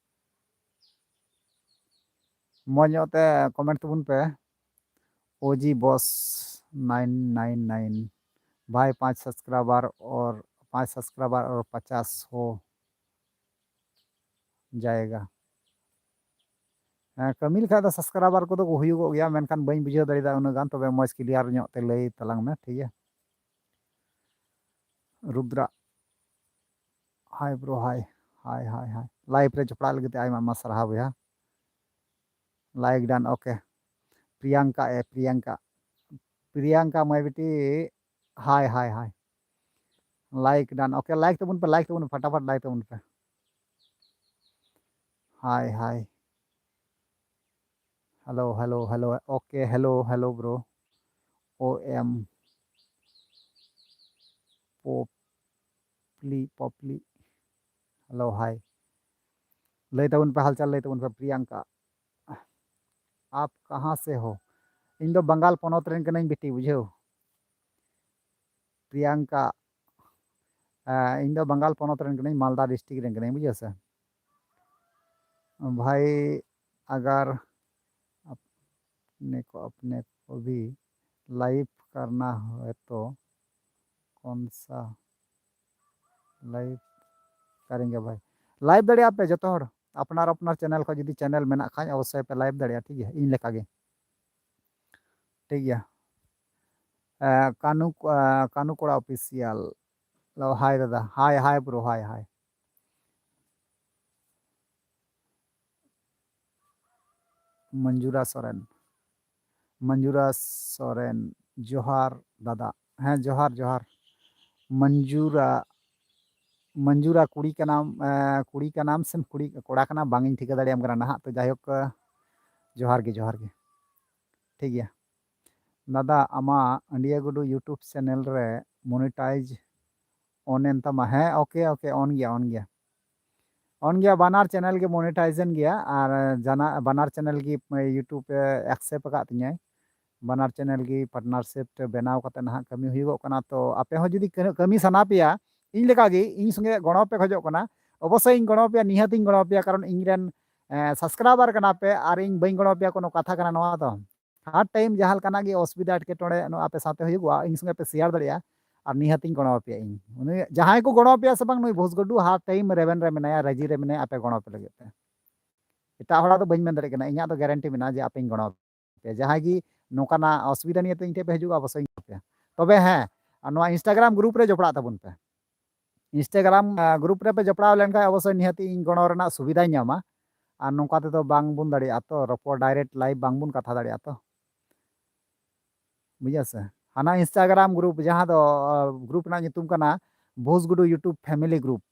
ᱢᱚᱡᱽ ᱧᱚᱜ ᱛᱮ ᱠᱚᱢᱮᱱᱴ ᱛᱟᱵᱚᱱ ᱯᱮ᱾ ᱳ ᱡᱤ ᱵᱚᱥ ᱱᱟᱭᱤᱱ ᱱᱟᱭᱤᱱ ᱱᱟᱭᱤᱱ, ᱵᱷᱟᱭ, ᱯᱟᱸᱪ ᱥᱟᱵᱥᱠᱨᱟᱭᱵᱟᱨ ᱚᱨ, ᱯᱟᱸᱪ ᱥᱟᱵᱥᱠᱨᱟᱭᱵᱟᱨ ᱚᱨ ᱯᱚᱪᱟᱥ ᱦᱳ ᱡᱟᱭᱮᱜᱟ᱾ ᱦᱮᱸ, ᱠᱟᱹᱢᱤ ᱞᱮᱠᱷᱟᱡ ᱫᱚ ᱥᱟᱵᱥᱠᱨᱟᱭᱵᱟᱨ ᱠᱚᱫᱚ ᱠᱚ ᱦᱩᱭᱩᱜᱚᱜ ᱜᱮᱭᱟ, ᱢᱮᱱᱠᱷᱟᱱ ᱵᱟᱹᱧ ᱵᱩᱡᱷᱟᱹᱣ ᱫᱟᱲᱮᱭᱟᱫᱟ ᱩᱱᱟᱹᱜ ᱜᱟᱱ᱾ ᱛᱚᱵᱮ ᱢᱚᱡᱽ ᱠᱞᱤᱭᱟᱨ ᱧᱚᱜ ᱛᱮ ᱞᱟᱹᱭ ᱛᱟᱞᱟᱝ ᱢᱮ, ᱴᱷᱤᱠ ᱜᱮᱭᱟ? ᱨᱩᱫᱽᱨᱟ, ᱦᱟᱭ ᱵᱨᱳ, ᱦᱟᱭ, ᱦᱟᱭ, ᱦᱟᱭ, ᱦᱟᱭ᱾ ᱞᱟᱭᱤᱵᱷ ᱨᱮ ᱡᱚᱯᱲᱟᱜ ᱞᱟᱹᱜᱤᱫ ᱛᱮ ᱟᱭᱢᱟ ᱟᱭᱢᱟ ᱥᱟᱨᱦᱟᱣ ᱵᱚᱭᱦᱟ᱾ ᱞᱟᱭᱤᱠ ᱰᱟᱱ, ᱳᱠᱮ᱾ ᱯᱨᱤᱭᱟᱝᱠᱟ, ᱮ, ᱯᱨᱤᱭᱟᱝᱠᱟ, ᱯᱨᱤᱭᱟᱝᱠᱟ ᱢᱟᱹᱭ ᱵᱤᱴᱤ, ᱦᱟᱭ, ᱦᱟᱭ, ᱦᱟᱭ᱾ ᱞᱟᱭᱤᱠ ᱰᱟᱱ, ᱳᱠᱮ, ᱞᱟᱭᱤᱠ ᱛᱟᱵᱚᱱ ᱯᱮ, ᱞᱟᱭᱤᱠ ᱛᱟᱵᱚᱱ ᱯᱮ, ᱯᱷᱟᱴᱟᱯᱷᱟᱴ ᱞᱟᱭᱤᱠ ᱛᱟᱵᱚᱱ ᱯᱮ᱾ Hi, hi. Hello, hello, hello, okay, hello, hello, bro. ᱳ ᱮᱢ᱾ ᱯᱚᱯᱞᱤ, ᱯᱚᱯᱞᱤ᱾ Hello, hi. ᱞᱟᱹᱭ ᱛᱟᱵᱚᱱ ᱯᱮ, ᱦᱟᱞᱪᱟᱞ ᱞᱟᱹᱭ ᱛᱟᱵᱚᱱ ᱯᱮ, ᱯᱨᱤᱭᱟᱝᱠᱟ᱾ ᱟᱯ ᱠᱟᱦᱟᱸ ᱥᱮ ᱦᱳ? ᱤᱧ ᱫᱚ ᱵᱟᱝᱜᱟᱞ ᱯᱚᱱᱚᱛ ᱨᱮᱱ ᱠᱟᱹᱱᱟᱹᱧ ᱵᱤᱴᱤ, ᱵᱩᱡᱷᱟᱹᱣ? ᱯᱨᱤᱭᱟᱝᱠᱟ, ᱮᱸ, ᱤᱧ ᱫᱚ ᱵᱟᱝᱜᱟᱞ ᱯᱚᱱᱚᱛ ᱨᱮᱱ ᱠᱟᱹᱱᱟᱹᱧ, ᱢᱟᱞᱫᱟ ᱰᱤᱥᱴᱨᱤᱠᱴ ᱨᱮᱱ ᱠᱟᱹᱱᱟᱹᱧ, ᱵᱩᱡᱷᱟᱹᱣ ᱥᱮ? ᱵᱷᱟᱭ, ᱟᱜᱟᱨ ᱟᱯᱱᱮ ᱠᱚ, ᱟᱯᱱᱮ ᱠᱚ ᱵᱷᱤ ᱞᱟᱭᱤᱵᱷ ᱠᱟᱨᱱᱟ ᱦᱳᱭ ᱛᱚ ᱠᱚᱱ ᱥᱟ ᱞᱟᱭᱤᱵᱷ ᱠᱟᱨᱮᱝᱜᱮ ᱵᱷᱟᱭ? ᱞᱟᱭᱤᱵᱷ ᱫᱟᱲᱮᱭᱟᱜᱼᱟ ᱯᱮ ᱡᱚᱛᱚ ᱦᱚᱲ, ᱟᱯᱱᱟᱨ ᱟᱯᱱᱟᱨ ᱪᱮᱱᱮᱞ ᱠᱷᱚᱱ ᱡᱩᱫᱤ ᱪᱮᱱᱮᱞ ᱢᱮᱱᱟᱜ ᱠᱷᱟᱱ ᱚᱵᱚᱥᱥᱳᱭ ᱯᱮ ᱞᱟᱭᱤᱵᱷ ᱫᱟᱲᱮᱭᱟᱜᱼᱟ, ᱴᱷᱤᱠ ᱜᱮᱭᱟ, ᱤᱧ ᱞᱮᱠᱟ ᱜᱮ᱾ ᱴᱷᱤᱠ ᱜᱮᱭᱟ᱾ ᱮ, ᱠᱟᱹᱱᱩ, ᱮ, ᱠᱟᱹᱱᱩ ᱠᱚᱲᱟ ᱚᱯᱷᱤᱥᱤᱭᱟᱞ᱾ ᱦᱮᱞᱳ, ᱦᱟᱭ ᱫᱟᱫᱟ, ᱦᱟᱭ, ᱦᱟᱭ ᱵᱨᱳ, ᱦᱟᱭ, ᱦᱟᱭ᱾ ᱢᱚᱧᱡᱩᱨᱟ ᱥᱚᱨᱮᱱ, ᱢᱚᱧᱡᱩᱨᱟ ᱥᱚᱨᱮᱱ, ᱡᱚᱦᱟᱨ ᱫᱟᱫᱟ᱾ ᱦᱮᱸ, ᱡᱚᱦᱟᱨ, ᱡᱚᱦᱟᱨ᱾ ᱢᱚᱧᱡᱩᱨᱟ, ᱢᱚᱧᱡᱩᱨᱟ ᱠᱩᱲᱤ ᱠᱟᱱᱟᱢ, ᱮ, ᱠᱩᱲᱤ ᱠᱟᱱᱟᱢ ᱥᱮᱢ ᱠᱩᱲᱤ, ᱠᱚᱲᱟ ᱠᱟᱱᱟᱢ, ᱵᱟᱝ ᱤᱧ ᱴᱷᱤᱠᱟᱹ ᱫᱟᱲᱮᱭᱟᱢ ᱠᱟᱱᱟ ᱱᱟᱦᱟᱜ᱾ ᱛᱚ, ᱡᱟᱭᱦᱳᱠ, ᱮ, ᱡᱚᱦᱟᱨ ᱜᱮ, ᱡᱚᱦᱟᱨ ᱜᱮ᱾ ᱴᱷᱤᱠ ᱜᱮᱭᱟ᱾ ᱫᱟᱫᱟ, ᱟᱢᱟᱜ ᱟᱹᱰᱤᱭᱟᱹ ᱜᱩᱰᱩ YouTube channel ᱨᱮ monetize on ᱮᱱ ᱛᱟᱢᱟ? ᱦᱮᱸ, okay, okay, on ᱜᱮᱭᱟ, on ᱜᱮᱭᱟ᱾ On ᱜᱮᱭᱟ, ᱵᱟᱱᱟᱨ channel ᱜᱮ monetize ᱮᱱ ᱜᱮᱭᱟ᱾ ᱟᱨ ᱡᱟᱱᱟ-, ᱵᱟᱱᱟᱨ channel ᱜᱮ YouTube ᱮ accept ᱟᱠᱟᱫ ᱛᱤᱧᱟᱹᱭ᱾ ᱵᱟᱱᱟᱨ channel ᱜᱮ partnership ᱛᱮ ᱵᱮᱱᱟᱣ ᱠᱟᱛᱮ ᱱᱟᱦᱟᱜ ᱠᱟᱹᱢᱤ ᱦᱩᱭᱩᱜᱚᱜ ᱠᱟᱱᱟ᱾ ᱛᱚ, ᱟᱯᱮ ᱦᱚᱸ ᱡᱩᱫᱤ ᱠᱟᱹ-, ᱠᱟᱹᱢᱤ ᱥᱟᱱᱟ ᱯᱮᱭᱟ, ᱤᱧ ᱞᱮᱠᱟ ᱜᱮ, ᱤᱧ ᱥᱚᱸᱜᱮ ᱜᱚᱲᱚ ᱯᱮ ᱠᱷᱚᱡᱚᱜ ᱠᱟᱱᱟ, ᱚᱵᱚᱥᱥᱳᱭ ᱤᱧ ᱜᱚᱲᱚ ᱟᱯᱮᱭᱟ, ᱱᱤᱦᱟᱹᱛ ᱤᱧ ᱜᱚᱲᱚ ᱟᱯᱮᱭᱟ, ᱠᱟᱨᱚᱱ ᱤᱧ ᱨᱮᱱ, ᱮ, subscriber ᱠᱟᱱᱟ ᱯᱮ ᱟᱨ ᱤᱧ ᱵᱟᱹᱧ ᱜᱚᱲᱚ ᱟᱯᱮᱭᱟ, ᱠᱳᱱᱳ ᱠᱟᱛᱷᱟ ᱠᱟᱱᱟ ᱱᱚᱣᱟ ᱫᱚ? Hard time ᱡᱟᱦᱟᱸ ᱞᱮᱠᱟᱱᱟᱜ ᱜᱮ ᱚᱥᱩᱵᱤᱫᱷᱟ, ᱮᱴᱠᱮᱴᱚᱬᱮ ᱱᱚᱣᱟ ᱟᱯᱮ ᱥᱟᱶᱛᱮ ᱦᱩᱭᱩᱜᱚᱜᱼᱟ, ᱤᱧ ᱥᱚᱸᱜᱮ ᱯᱮ share ᱫᱟᱲᱮᱭᱟᱜᱼᱟ ᱟᱨ ᱱᱤᱦᱟᱹᱛ ᱤᱧ ᱜᱚᱲᱚ ᱟᱯᱮᱭᱟ᱾ ᱤᱧ ᱩᱱᱤ ᱡᱟᱦᱟᱸᱭ ᱠᱚ ᱜᱚᱲᱚ ᱟᱯᱮᱭᱟ ᱥᱮ ᱵᱟᱝ, ᱱᱩᱭ ᱵᱷᱩᱥ ᱜᱟᱹᱰᱩ hard time ᱨᱮᱵᱮᱱ ᱨᱮ ᱢᱮᱱᱟᱭᱟ, ᱨᱟᱹᱡᱤ ᱨᱮ ᱢᱮᱱᱟᱭᱟ ᱟᱯᱮ ᱜᱚᱲᱚ ᱟᱯᱮ ᱞᱟᱹᱜᱤᱫ ᱛᱮ᱾ ᱮᱴᱟᱜ ᱦᱚᱲᱟᱜ ᱫᱚ ᱵᱟᱹᱧ ᱢᱮᱱ ᱫᱟᱲᱮᱭᱟᱜ ᱠᱟᱱᱟ, ᱤᱧᱟᱹᱜ ᱫᱚ guarantee ᱢᱮᱱᱟᱜᱼᱟ ᱡᱮ ᱟᱯᱮᱧ ᱜᱚᱲᱚ ᱟᱯᱮᱭᱟ᱾ ᱡᱟᱦᱟᱸᱭ ᱜᱮ ᱱᱚᱝᱠᱟᱱᱟᱜ ᱚᱥᱩᱵᱤᱫᱷᱟ ᱱᱤᱭᱮ ᱛᱮ ᱤᱧ ᱴᱷᱮᱱ ᱯᱮ ᱦᱤᱡᱩᱜᱼᱟ, ᱚᱵᱚᱥᱥᱳᱭ ᱤᱧ ᱜᱚᱲᱚ ᱟᱯᱮᱭᱟ᱾ ᱛᱚᱵᱮ ᱦᱮᱸ, ᱟᱨ ᱱᱚᱣᱟ Instagram group ᱨᱮ ᱡᱚᱯᱲᱟᱜ ᱛᱟᱵᱚᱱ ᱯᱮ᱾ Instagram, ᱟ, group ᱨᱮᱯᱮ ᱡᱚᱯᱲᱟᱣ ᱞᱮᱱᱠᱷᱟᱱ ᱚᱵᱚᱥᱥᱳᱭ ᱱᱤᱦᱟᱹᱛ ᱤᱧ ᱜᱚᱲᱚ ᱨᱮᱱᱟᱜ ᱥᱩᱵᱤᱫᱷᱟᱧ ᱧᱟᱢᱟ᱾ ᱟᱨ ᱱᱚᱝᱠᱟ ᱛᱮᱫᱚ ᱵᱟᱝ ᱵᱚᱱ ᱫᱟᱲᱮᱭᱟᱜᱼᱟ ᱛᱚ, ᱨᱚᱯᱚᱲ direct live ᱵᱟᱝ ᱵᱚᱱ ᱠᱟᱛᱷᱟ ᱫᱟᱲᱮᱭᱟᱜᱼᱟ ᱛᱚ᱾ ᱵᱩᱡᱷᱟᱹᱣ ᱥᱮ? ᱦᱟᱱᱟ Instagram group, ᱡᱟᱦᱟᱸ ᱫᱚ, ᱟ, group ᱨᱮᱱᱟᱜ ᱧᱩᱛᱩᱢ ᱠᱟᱱᱟ ᱵᱷᱩᱥ ᱜᱩᱰᱩ YouTube family group,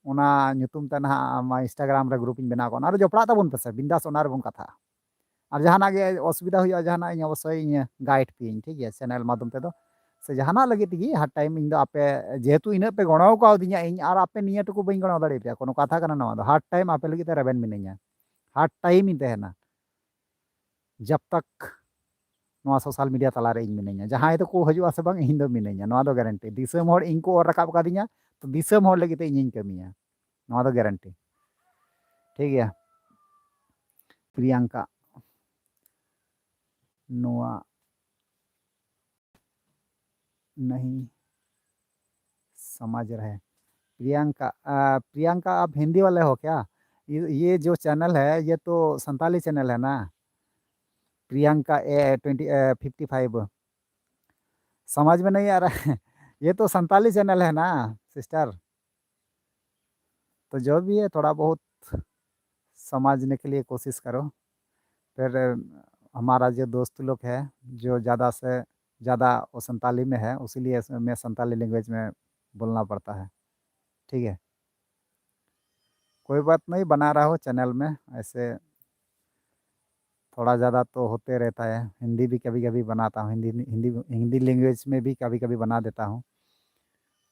ᱚᱱᱟ ᱧᱩᱛᱩᱢ ᱛᱮ ᱱᱟᱦᱟᱜ ᱟᱢ Instagram ᱨᱮ group ᱤᱧ ᱵᱮᱱᱟᱣ ᱠᱚᱣᱟ, ᱚᱱᱟ ᱨᱮ ᱡᱚᱯᱲᱟᱜ ᱛᱟᱵᱚᱱ ᱯᱮᱥᱮ, ᱵᱤᱱᱫᱟᱥ ᱚᱱᱟ ᱨᱮᱵᱚᱱ ᱠᱟᱛᱷᱟᱜᱼᱟ᱾ ᱟᱨ ᱡᱟᱦᱟᱱᱟᱜ ᱜᱮ ᱚᱥᱩᱵᱤᱫᱷᱟ ᱦᱩᱭᱩᱜᱼᱟ, ᱡᱟᱦᱟᱱᱟᱜ, ᱤᱧ ᱚᱵᱚᱥᱥᱳᱭ ᱤᱧ guide ᱯᱮᱭᱟᱹᱧ, ᱴᱷᱤᱠ ᱜᱮᱭᱟ, channel ᱢᱟᱫᱽᱫᱷᱚᱢ ᱛᱮᱫᱚ ᱥᱮ ᱡᱟᱦᱟᱱᱟᱜ ᱞᱟᱹᱜᱤᱫ ᱛᱮᱜᱮ᱾ Hard time ᱤᱧ ᱫᱚ ᱟᱯᱮ ᱡᱮᱦᱮᱛᱩ ᱤᱱᱟᱹᱜ ᱯᱮ ᱜᱚᱲᱚ ᱠᱟᱣᱫᱤᱧᱟ, ᱤᱧ ᱟᱨ ᱟᱯᱮ ᱱᱤᱭᱟᱹ ᱴᱩᱠᱩ ᱵᱟᱹᱧ ᱜᱚᱲᱚ ᱫᱟᱲᱮᱭᱟᱯᱮᱭᱟ, ᱠᱳᱱᱳ ᱠᱟᱛᱷᱟ ᱠᱟᱱᱟ ᱱᱚᱣᱟ ᱫᱚ᱾ Hard time ᱟᱯᱮ ᱞᱟᱹᱜᱤᱫ ᱛᱮ ᱨᱮᱵᱮᱱ ᱢᱤᱱᱟᱹᱧᱟ, hard time ᱤᱧ ᱛᱟᱦᱮᱱᱟ᱾ ᱡᱟᱵ ᱛᱟᱠ ᱱᱚᱣᱟ social media ᱛᱟᱞᱟᱨᱮ ᱤᱧ ᱢᱤᱱᱟᱹᱧᱟ, ᱡᱟᱦᱟᱸᱭ ᱫᱚᱠᱚ ᱦᱤᱡᱩᱜᱼᱟ ᱥᱮ ᱵᱟᱝ, ᱤᱧ ᱫᱚ ᱢᱤᱱᱟᱹᱧᱟ, ᱱᱚᱣᱟ ᱫᱚ guarantee᱾ ᱫᱤᱥᱚᱢ ᱦᱚᱲ ᱤᱧ ᱠᱚ ᱚᱨ ᱨᱟᱠᱟᱵ ᱟᱠᱟᱫᱤᱧᱟ, ᱛᱚ ᱫᱤᱥᱚᱢ ᱦᱚᱲ ᱞᱟᱹᱜᱤᱫ ᱛᱮ ᱤᱧᱤᱧ ᱠᱟᱹᱢᱤᱭᱟ, ᱱᱚᱣᱟ ᱫᱚ guarantee᱾ ᱴᱷᱤᱠ ᱜᱮᱭᱟ᱾ ᱯᱨᱤᱭᱟᱝᱠᱟ, ᱱᱚᱣᱟ नहीं समझ रहे। प्रियंका, आ, प्रियंका, आप हिंदी वाले हो क्या? ये, ये जो चैनल है, ये तो संताली चैनल है ना, प्रियंका ए ट्वेंटी, ए, फिफ्टी फाइव। समझ में नहीं आ रहा है। ये तो संताली चैनल है ना सिस्टर। तो जो भी है, थोड़ा बहुत समझने के लिए कोशिश करो। फिर हमारा जो दोस्त लोग है, जो ज़्यादा से ज़्यादा वो संताली में है, उसीलिए मैं संताली लैंग्वेज में बोलना पड़ता है। ठीक है, कोई बात नहीं, बना रहा हो चैनल में, ऐसे थोड़ा ज़्यादा तो होते रहता है। हिंदी भी कभी कभी बनाता हूँ, हिंदी हिंदी हिंदी लैंग्वेज में भी कभी कभी बना देता हूँ।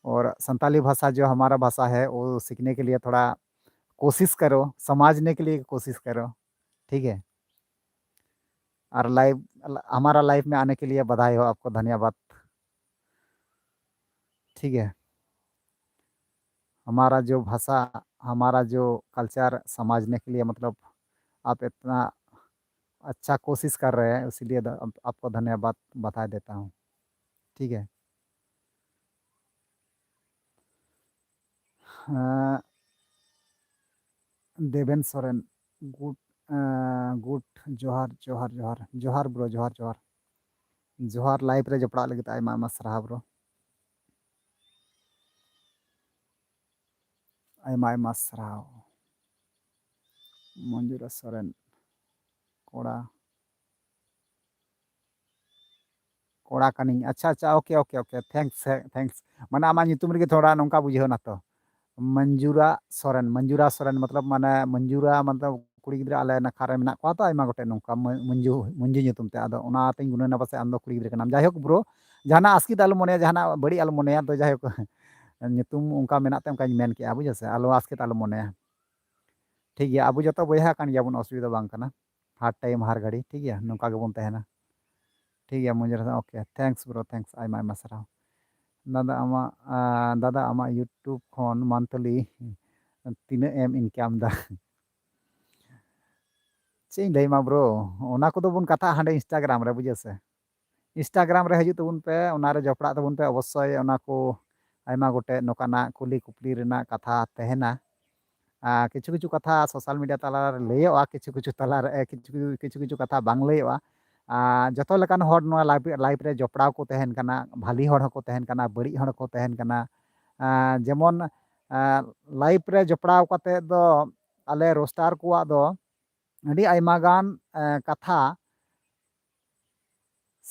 और संताली भाषा जो हमारा भाषा है, वो सीखने के लिए थोड़ा कोशिश करो, समझने के लिए कोशिश करो। ठीक है, और लाइव हमारा लाइव में आने के लिए बधाई हो आपको, धन्यवाद। ठीक है, हमारा जो भाषा, हमारा जो कल्चर समझने के लिए, मतलब, आप इतना अच्छा कोशिश कर रहे हैं, इसीलिए ध- आपको धन्यवाद बता देता हूँ। ठीक है। हाँ, देवेन सोरेन, गुड, ᱜᱩᱰ ᱡᱚᱦᱟᱨ, ᱡᱚᱦᱟᱨ, ᱡᱚᱦᱟᱨ, ᱡᱚᱦᱟᱨ ᱵᱨᱳ, ᱡᱚᱦᱟᱨ, ᱡᱚᱦᱟᱨ, ᱡᱚᱦᱟᱨ ᱞᱟᱭᱤᱵᱷ ᱨᱮ ᱡᱚᱯᱲᱟᱜ ᱞᱟᱹᱜᱤᱫ ᱟᱭᱢᱟ ᱟᱭᱢᱟ ᱥᱟᱨᱦᱟᱣ ᱵᱨᱳ, ᱟᱭᱢᱟ ᱟᱭᱢᱟ ᱥᱟᱨᱦᱟᱣ᱾ ᱢᱚᱧᱡᱩᱨᱟ ᱥᱚᱨᱮᱱ, ᱠᱚᱲᱟ ᱠᱚᱲᱟ ᱠᱟᱹᱱᱟᱹᱧ᱾ ᱟᱪᱪᱷᱟ, ᱟᱪᱪᱷᱟ, ᱳᱠᱮ, ᱳᱠᱮ, ᱳᱠᱮ, ᱛᱷᱮᱝᱠᱥ, ᱛᱷᱮᱝᱠᱥ᱾ ᱢᱟᱱᱮ ᱟᱢᱟᱜ ᱧᱩᱛᱩᱢ ᱨᱮᱜᱮ ᱛᱷᱚᱲᱟ ᱱᱚᱝᱠᱟ ᱵᱩᱡᱷᱟᱹᱣ ᱮᱱᱟ ᱛᱚ, ᱢᱚᱧᱡᱩᱨᱟ ᱥᱚᱨᱮᱱ, ᱢᱚᱧᱡᱩᱨᱟ ᱥᱚᱨᱮᱱ, ᱢᱚᱛᱞᱚᱵ, ᱢᱟᱱᱮ ᱢᱚᱧᱡᱩᱨᱟ, ᱢᱚᱛᱞᱚᱵ, ᱠᱩᱲᱤ ᱜᱤᱫᱽᱨᱟᱹ ᱟᱞᱮ ᱱᱟᱠᱷᱟ ᱨᱮ ᱢᱮᱱᱟᱜ ᱠᱚᱣᱟ ᱛᱚ ᱟᱭᱢᱟ ᱜᱚᱴᱮᱡ ᱱᱚᱝᱠᱟ, ᱢᱚ-, ᱢᱚᱧᱡᱩ, ᱢᱚᱧᱡᱩ ᱧᱩᱛᱩᱢ ᱛᱮ᱾ ᱟᱫᱚ ᱚᱱᱟᱛᱤᱧ ᱜᱩᱱᱟᱹᱱᱟ ᱯᱟᱥᱮᱡ ᱟᱢ ᱫᱚ ᱠᱩᱲᱤ ᱜᱤᱫᱽᱨᱟᱹ ᱠᱟᱱᱟᱢ᱾ ᱡᱟᱭᱦᱳᱠ ᱵᱨᱳ, ᱡᱟᱦᱟᱱᱟᱜ ᱟᱥᱠᱮᱛ ᱟᱞᱚᱢ ᱢᱚᱱᱮᱭᱟ, ᱡᱟᱦᱟᱱᱟᱜ ᱵᱟᱹᱲᱤᱡ ᱟᱞᱚᱢ ᱢᱚᱱᱮᱭᱟ᱾ ᱛᱚ ᱡᱟᱭᱦᱳᱠ, ᱧᱩᱛᱩᱢ ᱚᱱᱠᱟ ᱢᱮᱱᱟᱜ ᱛᱮ ᱚᱱᱠᱟᱧ ᱢᱮᱱ ᱠᱮᱜᱼᱟ, ᱵᱩᱡᱷᱟᱹᱣ ᱥᱮ, ᱟᱞᱚ ᱟᱥᱠᱮᱛ ᱟᱞᱚᱢ ᱢᱚᱱᱮᱭᱟ᱾ ᱴᱷᱤᱠ ᱜᱮᱭᱟ, ᱟᱵᱚ ᱡᱚᱛᱚ ᱵᱚᱭᱦᱟ ᱠᱟᱱ ᱜᱮᱭᱟᱵᱚᱱ, ᱚᱥᱩᱵᱤᱫᱷᱟ ᱵᱟᱝ ᱠᱟᱱᱟ᱾ ᱦᱟᱨ ᱴᱟᱭᱤᱢ ᱦᱟᱨ ᱜᱷᱟᱹᱲᱤ, ᱴᱷᱤᱠ ᱜᱮᱭᱟ, ᱱᱚᱝᱠᱟ ᱜᱮᱵᱚᱱ ᱛᱟᱦᱮᱱᱟ᱾ ᱴᱷᱤᱠ ᱜᱮᱭᱟ, ᱢᱚᱧᱡᱩᱨᱟ, ᱳᱠᱮ, ᱛᱷᱮᱝᱠᱥ ᱵᱨᱳ, ᱛᱷᱮᱝᱠᱥ, ᱟᱭᱢᱟ ᱟᱭᱢᱟ ᱥᱟᱨᱦᱟᱣ᱾ ᱫᱟᱫᱟ ᱟᱢᱟᱜ, ᱟᱸ, ᱫᱟᱫᱟ ᱟᱢᱟᱜ YouTube ᱠᱷᱚᱱ ᱢᱟᱱᱛᱷᱞᱤ ᱛᱤᱱᱟᱹᱜ ᱮᱢ ᱤᱱᱠᱟᱢ ᱫᱟ? ᱪᱮᱫ ᱤᱧ ᱞᱟᱹᱭᱟᱢᱟ ᱵᱨᱳ, ᱚᱱᱟ ᱠᱚᱫᱚ ᱵᱚᱱ ᱠᱟᱛᱷᱟᱜᱼᱟ ᱦᱟᱸᱰᱮ Instagram ᱨᱮ, ᱵᱩᱡᱷᱟᱹᱣ ᱥᱮ᱾ Instagram ᱨᱮ ᱦᱤᱡᱩᱜ ᱛᱟᱵᱚᱱ ᱯᱮ, ᱚᱱᱟ ᱨᱮ ᱡᱚᱯᱲᱟᱜ ᱛᱟᱵᱚᱱ ᱯᱮ᱾ ᱚᱵᱚᱥᱥᱳᱭ ᱚᱱᱟ ᱠᱚ ᱟᱭᱢᱟ ᱜᱚᱴᱮᱡ ᱱᱚᱝᱠᱟᱱᱟᱜ ᱠᱩᱞᱤ ᱠᱩᱯᱞᱤ ᱨᱮᱱᱟᱜ ᱠᱟᱛᱷᱟ ᱛᱟᱦᱮᱱᱟ᱾ ᱟᱨ ᱠᱤᱪᱷᱩ ᱠᱤᱪᱷᱩ ᱠᱟᱛᱷᱟ ᱥᱳᱥᱟᱞ ᱢᱤᱰᱤᱭᱟ ᱛᱟᱞᱟᱨᱮ ᱞᱟᱹᱭᱚᱜᱼᱟ, ᱠᱤᱪᱷᱩ ᱠᱤᱪᱷᱩ ᱛᱟᱞᱟᱨᱮ, ᱮ, ᱠᱤᱪᱷᱩ, ᱠᱤᱪᱷᱩ ᱠᱤᱪᱷᱩ ᱠᱟᱛᱷᱟ ᱵᱟᱝ ᱞᱟᱹᱭᱚᱜᱼᱟ᱾ ᱟᱨ ᱡᱚᱛᱚ ᱞᱮᱠᱟᱱ ᱦᱚᱲ ᱱᱚᱣᱟ ᱞᱟᱭᱤᱵᱷ, ᱞᱟᱭᱤᱵᱷ ᱨᱮ ᱡᱚᱯᱲᱟᱣ ᱠᱚ ᱛᱟᱦᱮᱱ ᱠᱟᱱᱟ, ᱵᱷᱟᱞᱤ ᱦᱚᱲ ᱦᱚᱸᱠᱚ ᱛᱟᱦᱮᱱ ᱠᱟᱱᱟ, ᱵᱟᱹᱲᱤᱡ ᱦᱚᱲ ᱦᱚᱸᱠᱚ ᱛᱟᱦᱮᱱ ᱠᱟᱱᱟ᱾ ᱟᱨ ᱡᱮᱢᱚᱱ, ᱟᱨ ᱞᱟᱭᱤᱵᱷ ᱨᱮ ᱡᱚᱯᱲᱟᱣ ᱠᱟᱛᱮ ᱫᱚ ᱟᱞᱮ ᱨᱳᱥᱴᱟᱨ ᱠᱚᱣᱟᱜ ᱫᱚ ᱟᱹᱰᱤ ᱟᱭᱢᱟ ᱜᱟᱱ, ᱮ, ᱠᱟᱛᱷᱟ,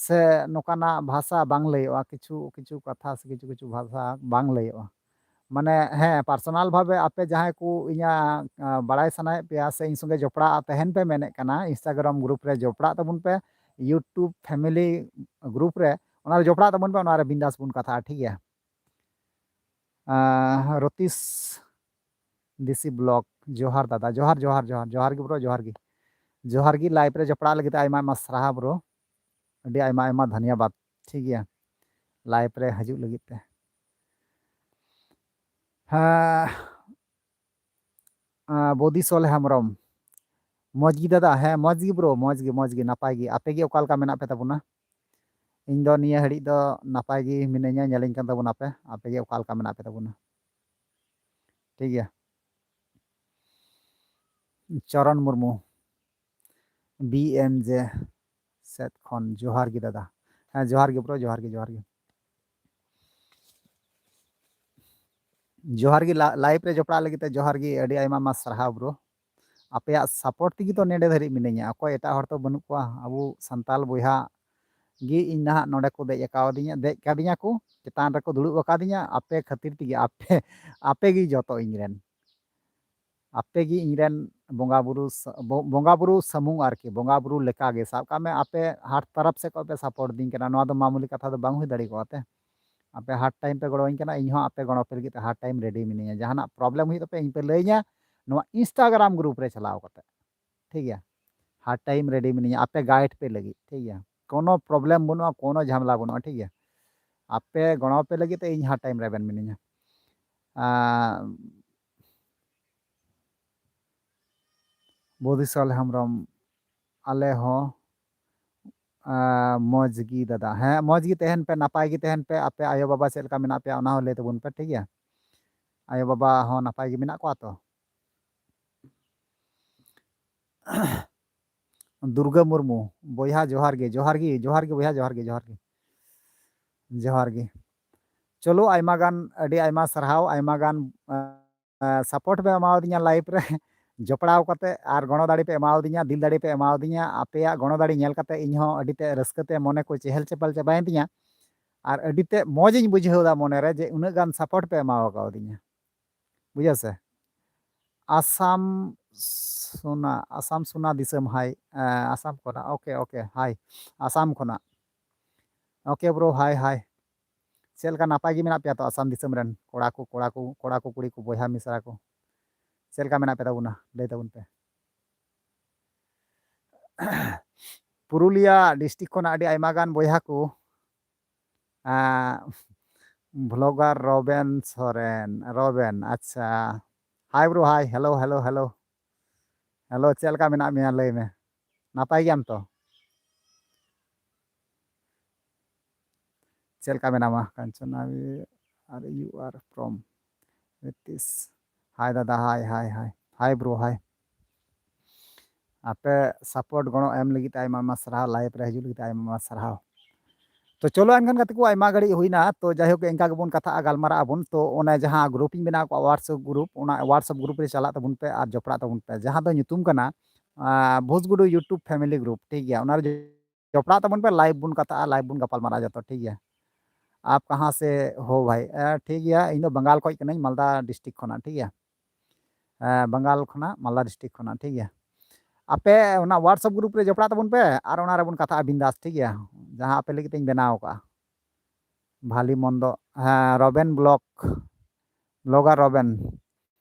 ᱥᱮ ᱱᱚᱝᱠᱟᱱᱟᱜ ᱵᱷᱟᱥᱟ ᱵᱟᱝ ᱞᱟᱹᱭᱚᱜᱼᱟ, ᱠᱤᱪᱷᱩ ᱠᱤᱪᱷᱩ ᱠᱟᱛᱷᱟ ᱥᱮ ᱠᱤᱪᱷᱩ ᱠᱤᱪᱷᱩ ᱵᱷᱟᱥᱟ ᱵᱟᱝ ᱞᱟᱹᱭᱚᱜᱼᱟ᱾ ᱢᱟᱱᱮ ᱦᱮᱸ, ᱯᱟᱨᱥᱚᱱᱟᱞ ᱵᱷᱟᱵᱮ ᱟᱯᱮ ᱡᱟᱦᱟᱸᱭ ᱠᱚ ᱤᱧᱟᱹᱜ, ᱟ, ᱵᱟᱲᱟᱭ ᱥᱟᱱᱟᱭᱮᱫ ᱯᱮᱭᱟ ᱥᱮ ᱤᱧ ᱥᱚᱸᱜᱮ ᱡᱚᱯᱲᱟᱜ ᱛᱟᱦᱮᱱ ᱯᱮ ᱢᱮᱱᱮᱫ ᱠᱟᱱᱟ, Instagram ᱜᱨᱩᱯ ᱨᱮ ᱡᱚᱯᱲᱟᱜ ᱛᱟᱵᱚᱱ ᱯᱮ, YouTube ᱯᱷᱮᱢᱤᱞᱤ ᱜᱨᱩᱯ ᱨᱮ, ᱚᱱᱟ ᱨᱮ ᱡᱚᱯᱲᱟᱜ ᱛᱟᱵᱚᱱ ᱯᱮ, ᱚᱱᱟ ᱨᱮ ᱵᱤᱱᱫᱟᱥ ᱵᱚᱱ ᱠᱟᱛᱷᱟᱜᱼᱟ, ᱴᱷᱤᱠ ᱜᱮᱭᱟ? ᱟ, ᱨᱚᱛᱤᱥ ᱰᱤᱥᱤ ᱵᱞᱚᱠ, ᱡᱚᱦᱟᱨ ᱫᱟᱫᱟ, ᱡᱚᱦᱟᱨ, ᱡᱚᱦᱟᱨ, ᱡᱚᱦᱟᱨ, ᱡᱚᱦᱟᱨ ᱜᱮ ᱵᱨᱳ, ᱡᱚᱦᱟᱨ ᱜᱮ᱾ ᱡᱚᱦᱟᱨ ᱜᱮ, ᱞᱟᱭᱤᱵᱷ ᱨᱮ ᱡᱚᱯᱲᱟᱜ ᱞᱟᱹᱜᱤᱫ ᱛᱮ ᱟᱭᱢᱟ ᱟᱭᱢᱟ ᱥᱟᱨᱦᱟᱣ ᱵᱨᱳ, ᱟᱹᱰᱤ ᱟᱭᱢᱟ ᱟᱭᱢᱟ ᱫᱷᱟᱱᱭᱟᱵᱟᱫ, ᱴᱷᱤᱠ ᱜᱮᱭᱟ, ᱞᱟᱭᱤᱵᱷ ᱨᱮ ᱦᱤᱡᱩᱜ ᱞᱟᱹᱜᱤᱫ ᱛᱮ᱾ ᱦᱮᱸ, ᱟ, ᱵᱳᱫᱤ ᱥᱚᱞ ᱦᱮᱢᱵᱨᱚᱢ, ᱢᱚᱡᱽ ᱜᱮ ᱫᱟᱫᱟ? ᱦᱮᱸ, ᱢᱚᱡᱽ ᱜᱮ ᱵᱨᱳ, ᱢᱚᱡᱽ ᱜᱮ, ᱢᱚᱡᱽ ᱜᱮ, ᱱᱟᱯᱟᱭ ᱜᱮ᱾ ᱟᱯᱮ ᱜᱮ ᱚᱠᱟ ᱞᱮᱠᱟ ᱢᱮᱱᱟᱜ ᱯᱮ ᱛᱟᱵᱚᱱᱟ? ᱤᱧ ᱫᱚ ᱱᱤᱭᱟᱹ ᱜᱷᱟᱹᱲᱤᱡ ᱫᱚ ᱱᱟᱯᱟᱭ ᱜᱮ ᱢᱤᱱᱟᱹᱧᱟ, ᱧᱮᱞᱤᱧ ᱠᱟᱱ ᱛᱟᱵᱚᱱᱟ ᱯᱮ, ᱟᱯᱮ ᱜᱮ ᱚᱠᱟ ᱞᱮᱠᱟ ᱢᱮᱱᱟᱜ ᱯᱮ ᱛᱟᱵᱚᱱᱟ? ᱴᱷᱤᱠ ᱜᱮᱭᱟ᱾ ᱪᱚᱨᱚᱱ ᱢᱩᱨᱢᱩ, ᱵᱤ ᱮᱢ ᱡᱮ ᱥᱮᱫ ᱠᱷᱚᱱ ᱡᱚᱦᱟᱨ ᱜᱮ ᱫᱟᱫᱟ᱾ ᱦᱮᱸ, ᱡᱚᱦᱟᱨ ᱜᱮ ᱵᱨᱳ, ᱡᱚᱦᱟᱨ ᱜᱮ, ᱡᱚᱦᱟᱨ ᱜᱮ᱾ ᱡᱚᱦᱟᱨ ᱜᱮ, ᱞᱟ-, ᱞᱟᱭᱤᱵᱷ ᱨᱮ ᱡᱚᱯᱲᱟᱜ ᱞᱟᱹᱜᱤᱫ ᱛᱮ ᱡᱚᱦᱟᱨ ᱜᱮ, ᱟᱹᱰᱤ ᱟᱭᱢᱟ ᱟᱭᱢᱟ ᱥᱟᱨᱦᱟᱣ ᱵᱨᱳ᱾ ᱟᱯᱮᱭᱟᱜ ᱥᱟᱯᱳᱨᱴ ᱛᱮᱜᱮ ᱛᱚ ᱱᱮᱰᱮ ᱫᱷᱟᱹᱨᱤᱡ ᱢᱤᱱᱟᱹᱧᱟ, ᱚᱠᱚᱭ ᱮᱴᱟᱜ ᱦᱚᱲ ᱛᱚ ᱵᱟᱹᱱᱩᱜ ᱠᱚᱣᱟ, ᱟᱵᱚ ᱥᱟᱱᱛᱟᱞ ᱵᱚᱭᱦᱟ ᱜᱮ ᱤᱧ ᱱᱟᱦᱟᱜ ᱱᱚᱰᱮ ᱠᱚ ᱫᱮᱡ ᱟᱠᱟᱣᱫᱤᱧᱟ, ᱫᱮᱡ ᱠᱟᱫᱤᱧᱟ ᱠᱚ, ᱪᱮᱛᱟᱱ ᱨᱮᱠᱚ ᱫᱩᱲᱩᱵ ᱟᱠᱟᱫᱤᱧᱟ, ᱟᱯᱮ ᱠᱷᱟᱹᱛᱤᱨ ᱛᱮᱜᱮ, ᱟᱯᱮ, ᱟᱯᱮ ᱜᱮ ᱡᱚᱛᱚ ᱤᱧ ᱨᱮᱱ᱾ ᱟᱯᱮ ᱜᱮ ᱤᱧ ᱨᱮᱱ ᱵᱚᱸᱜᱟ ᱵᱩᱨᱩ ᱥᱟ-, ᱵᱚ-, ᱵᱚᱸᱜᱟ ᱵᱩᱨᱩ ᱥᱟᱹᱢᱩᱝ ᱟᱨᱠᱤ, ᱵᱚᱸᱜᱟ ᱵᱩᱨᱩ ᱞᱮᱠᱟ ᱜᱮ᱾ ᱥᱟᱵ ᱠᱟᱜ ᱢᱮ, ᱟᱯᱮ ᱦᱟᱴ ᱛᱚᱨᱚᱯ ᱥᱮᱫ ᱠᱷᱚᱱ ᱯᱮ ᱥᱟᱯᱳᱨᱴ ᱫᱤᱧ ᱠᱟᱱᱟ, ᱱᱚᱣᱟ ᱫᱚ ᱢᱟᱢᱩᱞᱤ ᱠᱟᱛᱷᱟ ᱫᱚ ᱵᱟᱝ ᱦᱩᱭ ᱫᱟᱲᱮ ᱠᱚᱜᱼᱟ ᱛᱮ᱾ ᱟᱯᱮ ᱦᱟᱴ ᱴᱟᱭᱤᱢ ᱯᱮ ᱜᱚᱲᱚᱣᱟᱹᱧ ᱠᱟᱱᱟ, ᱤᱧ ᱦᱚᱸ ᱟᱯᱮ ᱜᱚᱲᱚ ᱯᱮ ᱞᱟᱹᱜᱤᱫ ᱛᱮ ᱦᱟᱴ ᱴᱟᱭᱤᱢ ᱨᱮᱰᱤ ᱢᱤᱱᱟᱹᱧᱟ᱾ ᱡᱟᱦᱟᱱᱟᱜ ᱯᱨᱚᱵᱞᱮᱢ ᱦᱩᱭᱩᱜ ᱛᱟᱯᱮ, ᱤᱧ ᱯᱮ ᱞᱟᱹᱭᱟᱹᱧᱟ ᱱᱚᱣᱟ Instagram ᱜᱨᱩᱯ ᱨᱮ ᱪᱟᱞᱟᱣ ᱠᱟᱛᱮ, ᱴᱷᱤᱠ ᱜᱮᱭᱟ? ᱦᱟᱴ ᱴᱟᱭᱤᱢ ᱨᱮᱰᱤ ᱢᱤᱱᱟᱹᱧᱟ ᱟᱯᱮ ᱜᱟᱭᱤᱰ ᱯᱮ ᱞᱟᱹᱜᱤᱫ, ᱴᱷᱤᱠ ᱜᱮᱭᱟ? ᱠᱳᱱᱳ ᱯᱨᱚᱵᱞᱮᱢ ᱵᱟᱹᱱᱩᱜᱼᱟ, ᱠᱳᱱᱳ ᱡᱷᱟᱢᱮᱞᱟ ᱵᱟᱹᱱᱩᱜᱼᱟ, ᱴᱷᱤᱠ ᱜᱮᱭᱟ? ᱟᱯᱮ ᱜᱚᱲᱚ ᱯᱮ ᱞᱟᱹᱜᱤᱫ ᱛᱮ ᱤᱧ ᱦᱟᱴ ᱴᱟᱭᱤᱢ ᱨᱮᱵᱮᱱ ᱢᱤᱱᱟᱹᱧᱟ᱾ ᱟᱨ ᱵᱳᱫᱤᱥᱚᱞ ᱦᱮᱢᱵᱨᱚᱢ, ᱟᱞᱮ ᱦᱚᱸ, ᱟᱸ, ᱢᱚᱡᱽ ᱜᱮ ᱫᱟᱫᱟ᱾ ᱦᱮᱸ, ᱢᱚᱡᱽ ᱜᱮ ᱛᱟᱦᱮᱱ ᱯᱮ, ᱱᱟᱯᱟᱭ ᱜᱮ ᱛᱟᱦᱮᱱ ᱯᱮ᱾ ᱟᱯᱮ ᱟᱭᱳᱼᱵᱟᱵᱟ ᱪᱮᱫ ᱞᱮᱠᱟ ᱢᱮᱱᱟᱜ ᱯᱮᱭᱟ, ᱚᱱᱟ ᱦᱚᱸ ᱞᱟᱹᱭ ᱛᱟᱵᱚᱱ ᱯᱮ, ᱴᱷᱤᱠ ᱜᱮᱭᱟ? ᱟᱭᱳᱼᱵᱟᱵᱟ ᱦᱚᱸ ᱱᱟᱯᱟᱭ ᱜᱮ ᱢᱮᱱᱟᱜ ᱠᱚᱣᱟ ᱛᱚ? ᱫᱩᱨᱜᱟᱹ ᱢᱩᱨᱢᱩ, ᱵᱚᱭᱦᱟ ᱡᱚᱦᱟᱨ ᱜᱮ, ᱡᱚᱦᱟᱨ ᱜᱮ, ᱡᱚᱦᱟᱨ ᱜᱮ ᱵᱚᱭᱦᱟ, ᱡᱚᱦᱟᱨ ᱜᱮ, ᱡᱚᱦᱟᱨ ᱜᱮ, ᱡᱚᱦᱟᱨ ᱜᱮ᱾ ᱪᱚᱞᱚ, ᱟᱭᱢᱟ ᱜᱟᱱ, ᱟᱹᱰᱤ ᱟᱭᱢᱟ ᱥᱟᱨᱦᱟᱣ, ᱟᱭᱢᱟ ᱜᱟᱱ, ᱟᱸ, ᱥᱟᱯᱳᱨᱴ ᱯᱮ ᱮᱢᱟᱣᱟᱫᱤᱧᱟ ᱞᱟᱭᱤᱵᱷ ᱨᱮ᱾ ᱡᱚᱯᱲᱟᱣ ᱠᱟᱛᱮ ᱟᱨ ᱜᱚᱲᱚ ᱫᱟᱲᱮ ᱯᱮ ᱮᱢᱟᱣᱟᱫᱤᱧᱟ, ᱫᱤᱞ ᱫᱟᱲᱮ ᱯᱮ ᱮᱢᱟᱣᱟᱫᱤᱧᱟ᱾ ᱟᱯᱮᱭᱟᱜ ᱜᱚᱲᱚ ᱫᱟᱲᱮ ᱧᱮᱞ ᱠᱟᱛᱮ ᱤᱧ ᱦᱚᱸ ᱟᱹᱰᱤ ᱛᱮ ᱨᱟᱹᱥᱠᱟᱹ ᱛᱮ ᱢᱚᱱᱮ ᱠᱚ ᱪᱮᱦᱮᱞ ᱪᱮᱯᱮᱞ ᱪᱟᱵᱟᱭᱮᱱ ᱛᱤᱧᱟ᱾ ᱟᱨ ᱟᱹᱰᱤ ᱛᱮ ᱢᱚᱡᱽ ᱤᱧ ᱵᱩᱡᱷᱟᱹᱣ ᱮᱫᱟ ᱢᱚᱱᱮ ᱨᱮ, ᱡᱮ ᱩᱱᱟᱹᱜ ᱜᱟᱱ support ᱯᱮ ᱮᱢᱟᱣ ᱠᱟᱣᱫᱤᱧᱟ᱾ ᱵᱩᱡᱷᱟᱹᱣ ᱥᱮ? ᱟᱥᱟᱢ ᱥᱳᱱᱟ, ᱟᱥᱟᱢ ᱥᱳᱱᱟ ᱫᱤᱥᱚᱢ, ᱦᱟᱭ᱾ ᱮᱸ, ᱟᱥᱟᱢ ᱠᱷᱚᱱᱟᱜ, ᱳᱠᱮ, ᱳᱠᱮ, ᱦᱟᱭ᱾ ᱟᱥᱟᱢ ᱠᱷᱚᱱᱟᱜ᱾ ᱳᱠᱮ bro, ᱦᱟᱭ, ᱦᱟᱭ᱾ ᱪᱮᱫ ᱞᱮᱠᱟ, ᱱᱟᱯᱟᱭ ᱜᱮ ᱢᱮᱱᱟᱜ ᱯᱮᱭᱟ ᱛᱚ ᱟᱥᱟᱢ ᱫᱤᱥᱚᱢ ᱨᱮᱱ ᱠᱚᱲᱟ ᱠᱚ, ᱠᱚᱲᱟ ᱠᱚ, ᱠᱚᱲᱟ ᱠᱚ, ᱠᱩᱲᱤ ᱠᱚ, ᱵᱚᱭᱦᱟ ᱢᱤᱥᱨᱟ ᱠᱚ? ᱪᱮᱫ ᱞᱮᱠᱟ ᱢᱮᱱᱟᱜ ᱯᱮ ᱛᱟᱵᱚᱱᱟ? ᱞᱟᱹᱭ ᱛᱟᱵᱚᱱ ᱯᱮ᱾ ᱯᱩᱨᱩᱞᱤᱭᱟ district ᱠᱷᱚᱱᱟᱜ ᱟᱹᱰᱤ ᱟᱭᱢᱟ ᱜᱟᱱ ᱵᱚᱭᱦᱟ ᱠᱚ᱾ ᱟᱸ, vlogger ᱨᱚᱵᱮᱱ ᱥᱚᱨᱮᱱ, ᱨᱚᱵᱮᱱ, ᱟᱪᱪᱷᱟ᱾ Hi bro, hi, hello, hello, hello. Hello, ᱪᱮᱫ ᱞᱮᱠᱟ ᱢᱮᱱᱟᱜ ᱢᱮᱭᱟ? ᱞᱟᱹᱭ ᱢᱮ, ᱱᱟᱯᱟᱭ ᱜᱮᱭᱟᱢ ᱛᱚ? ᱪᱮᱫ ᱞᱮᱠᱟ ᱢᱮᱱᱟᱢᱟ? ᱠᱟᱧᱪᱚᱱᱟ, are you are from? Hi ᱫᱟᱫᱟ, hi, hi, hi. Hi bro, hi. ᱟᱯᱮ support ᱜᱚᱲᱚ ᱮᱢ ᱞᱟᱹᱜᱤᱫ ᱛᱮ ᱟᱭᱢᱟ ᱟᱭᱢᱟ ᱥᱟᱨᱦᱟᱣ, live ᱨᱮ ᱦᱤᱡᱩᱜ ᱞᱟᱹᱜᱤᱫ ᱛᱮ ᱟᱭᱢᱟ ᱟᱭᱢᱟ ᱥᱟᱨᱦᱟᱣ᱾ ᱛᱚ ᱪᱚᱞᱚ ᱮᱱᱠᱷᱟᱱ ᱜᱟᱛᱮ ᱠᱚ, ᱟᱭᱢᱟ ᱜᱷᱟᱹᱲᱤᱡ ᱦᱩᱭᱱᱟ, ᱛᱚ ᱡᱟᱭᱦᱳᱠ ᱮᱱᱠᱟ ᱜᱮᱵᱚᱱ ᱠᱟᱛᱷᱟᱜᱼᱟ, ᱜᱟᱞᱢᱟᱨᱟᱜ ᱟᱵᱚᱱ᱾ ᱛᱚ ᱚᱱᱮ ᱡᱟᱦᱟᱸ group ᱤᱧ ᱵᱮᱱᱟᱣ ᱠᱟᱜᱼᱟ WhatsApp group, ᱚᱱᱟ WhatsApp group ᱨᱮ ᱪᱟᱞᱟᱜ ᱛᱟᱵᱚᱱ ᱯᱮ ᱟᱨ ᱡᱚᱯᱲᱟᱜ ᱛᱟᱵᱚᱱ ᱯᱮ, ᱡᱟᱦᱟᱸ ᱫᱚ ᱧᱩᱛᱩᱢ ᱠᱟᱱᱟ, ᱟᱸ, ᱵᱷᱩᱥᱜᱩᱰᱩ YouTube family group, ᱴᱷᱤᱠ ᱜᱮᱭᱟ? ᱚᱱᱟ ᱨᱮ ᱡᱚᱯᱲᱟᱜ ᱛᱟᱵᱚᱱ ᱯᱮ, live ᱵᱚᱱ ᱠᱟᱛᱷᱟᱜᱼᱟ, live ᱵᱚᱱ ᱜᱟᱯᱟᱞ ᱢᱟᱨᱟᱜᱼᱟ ᱡᱚᱛᱚ, ᱴᱷᱤᱠ ᱜᱮᱭᱟ? ᱟᱯ ᱠᱟᱦᱟᱸ ᱥᱮ ᱦᱳ ᱵᱷᱟᱭ? ᱮ, ᱴᱷᱤᱠ ᱜᱮᱭᱟ, ᱤᱧ ᱫᱚ ᱵᱟᱝᱜᱟᱞ ᱠᱷᱚᱡ ᱠᱟᱹᱱᱟᱹᱧ, ᱢᱟᱞᱫᱟ district ᱠᱷᱚᱱᱟᱜ, ᱴᱷᱤᱠ ᱜᱮᱭᱟ? ᱮ, ᱵᱟᱝᱜᱟᱞ ᱠᱷᱚᱱᱟᱜ, ᱢᱟᱞᱫᱟ district ᱠᱷᱚᱱᱟᱜ, ᱴᱷᱤᱠ ᱜᱮᱭᱟ? ᱟᱯᱮ ᱚᱱᱟ WhatsApp group ᱨᱮ ᱡᱚᱯᱲᱟᱜ ᱛᱟᱵᱚᱱ ᱯᱮ ᱟᱨ ᱚᱱᱟ ᱨᱮᱵᱚᱱ ᱠᱟᱛᱷᱟᱜᱼᱟ ᱵᱤᱱᱫᱟᱥ, ᱴᱷᱤᱠ ᱜᱮᱭᱟ? ᱡᱟᱦᱟᱸ ᱟᱯᱮ ᱞᱟᱹᱜᱤᱫ ᱛᱤᱧ ᱵᱮᱱᱟᱣ ᱠᱟᱜᱼᱟ, ᱵᱷᱟᱞᱤ ᱢᱚᱱᱫᱚ᱾ ᱦᱮᱸ, ᱨᱚᱵᱮᱱ vlog, vlogger ᱨᱚᱵᱮᱱ᱾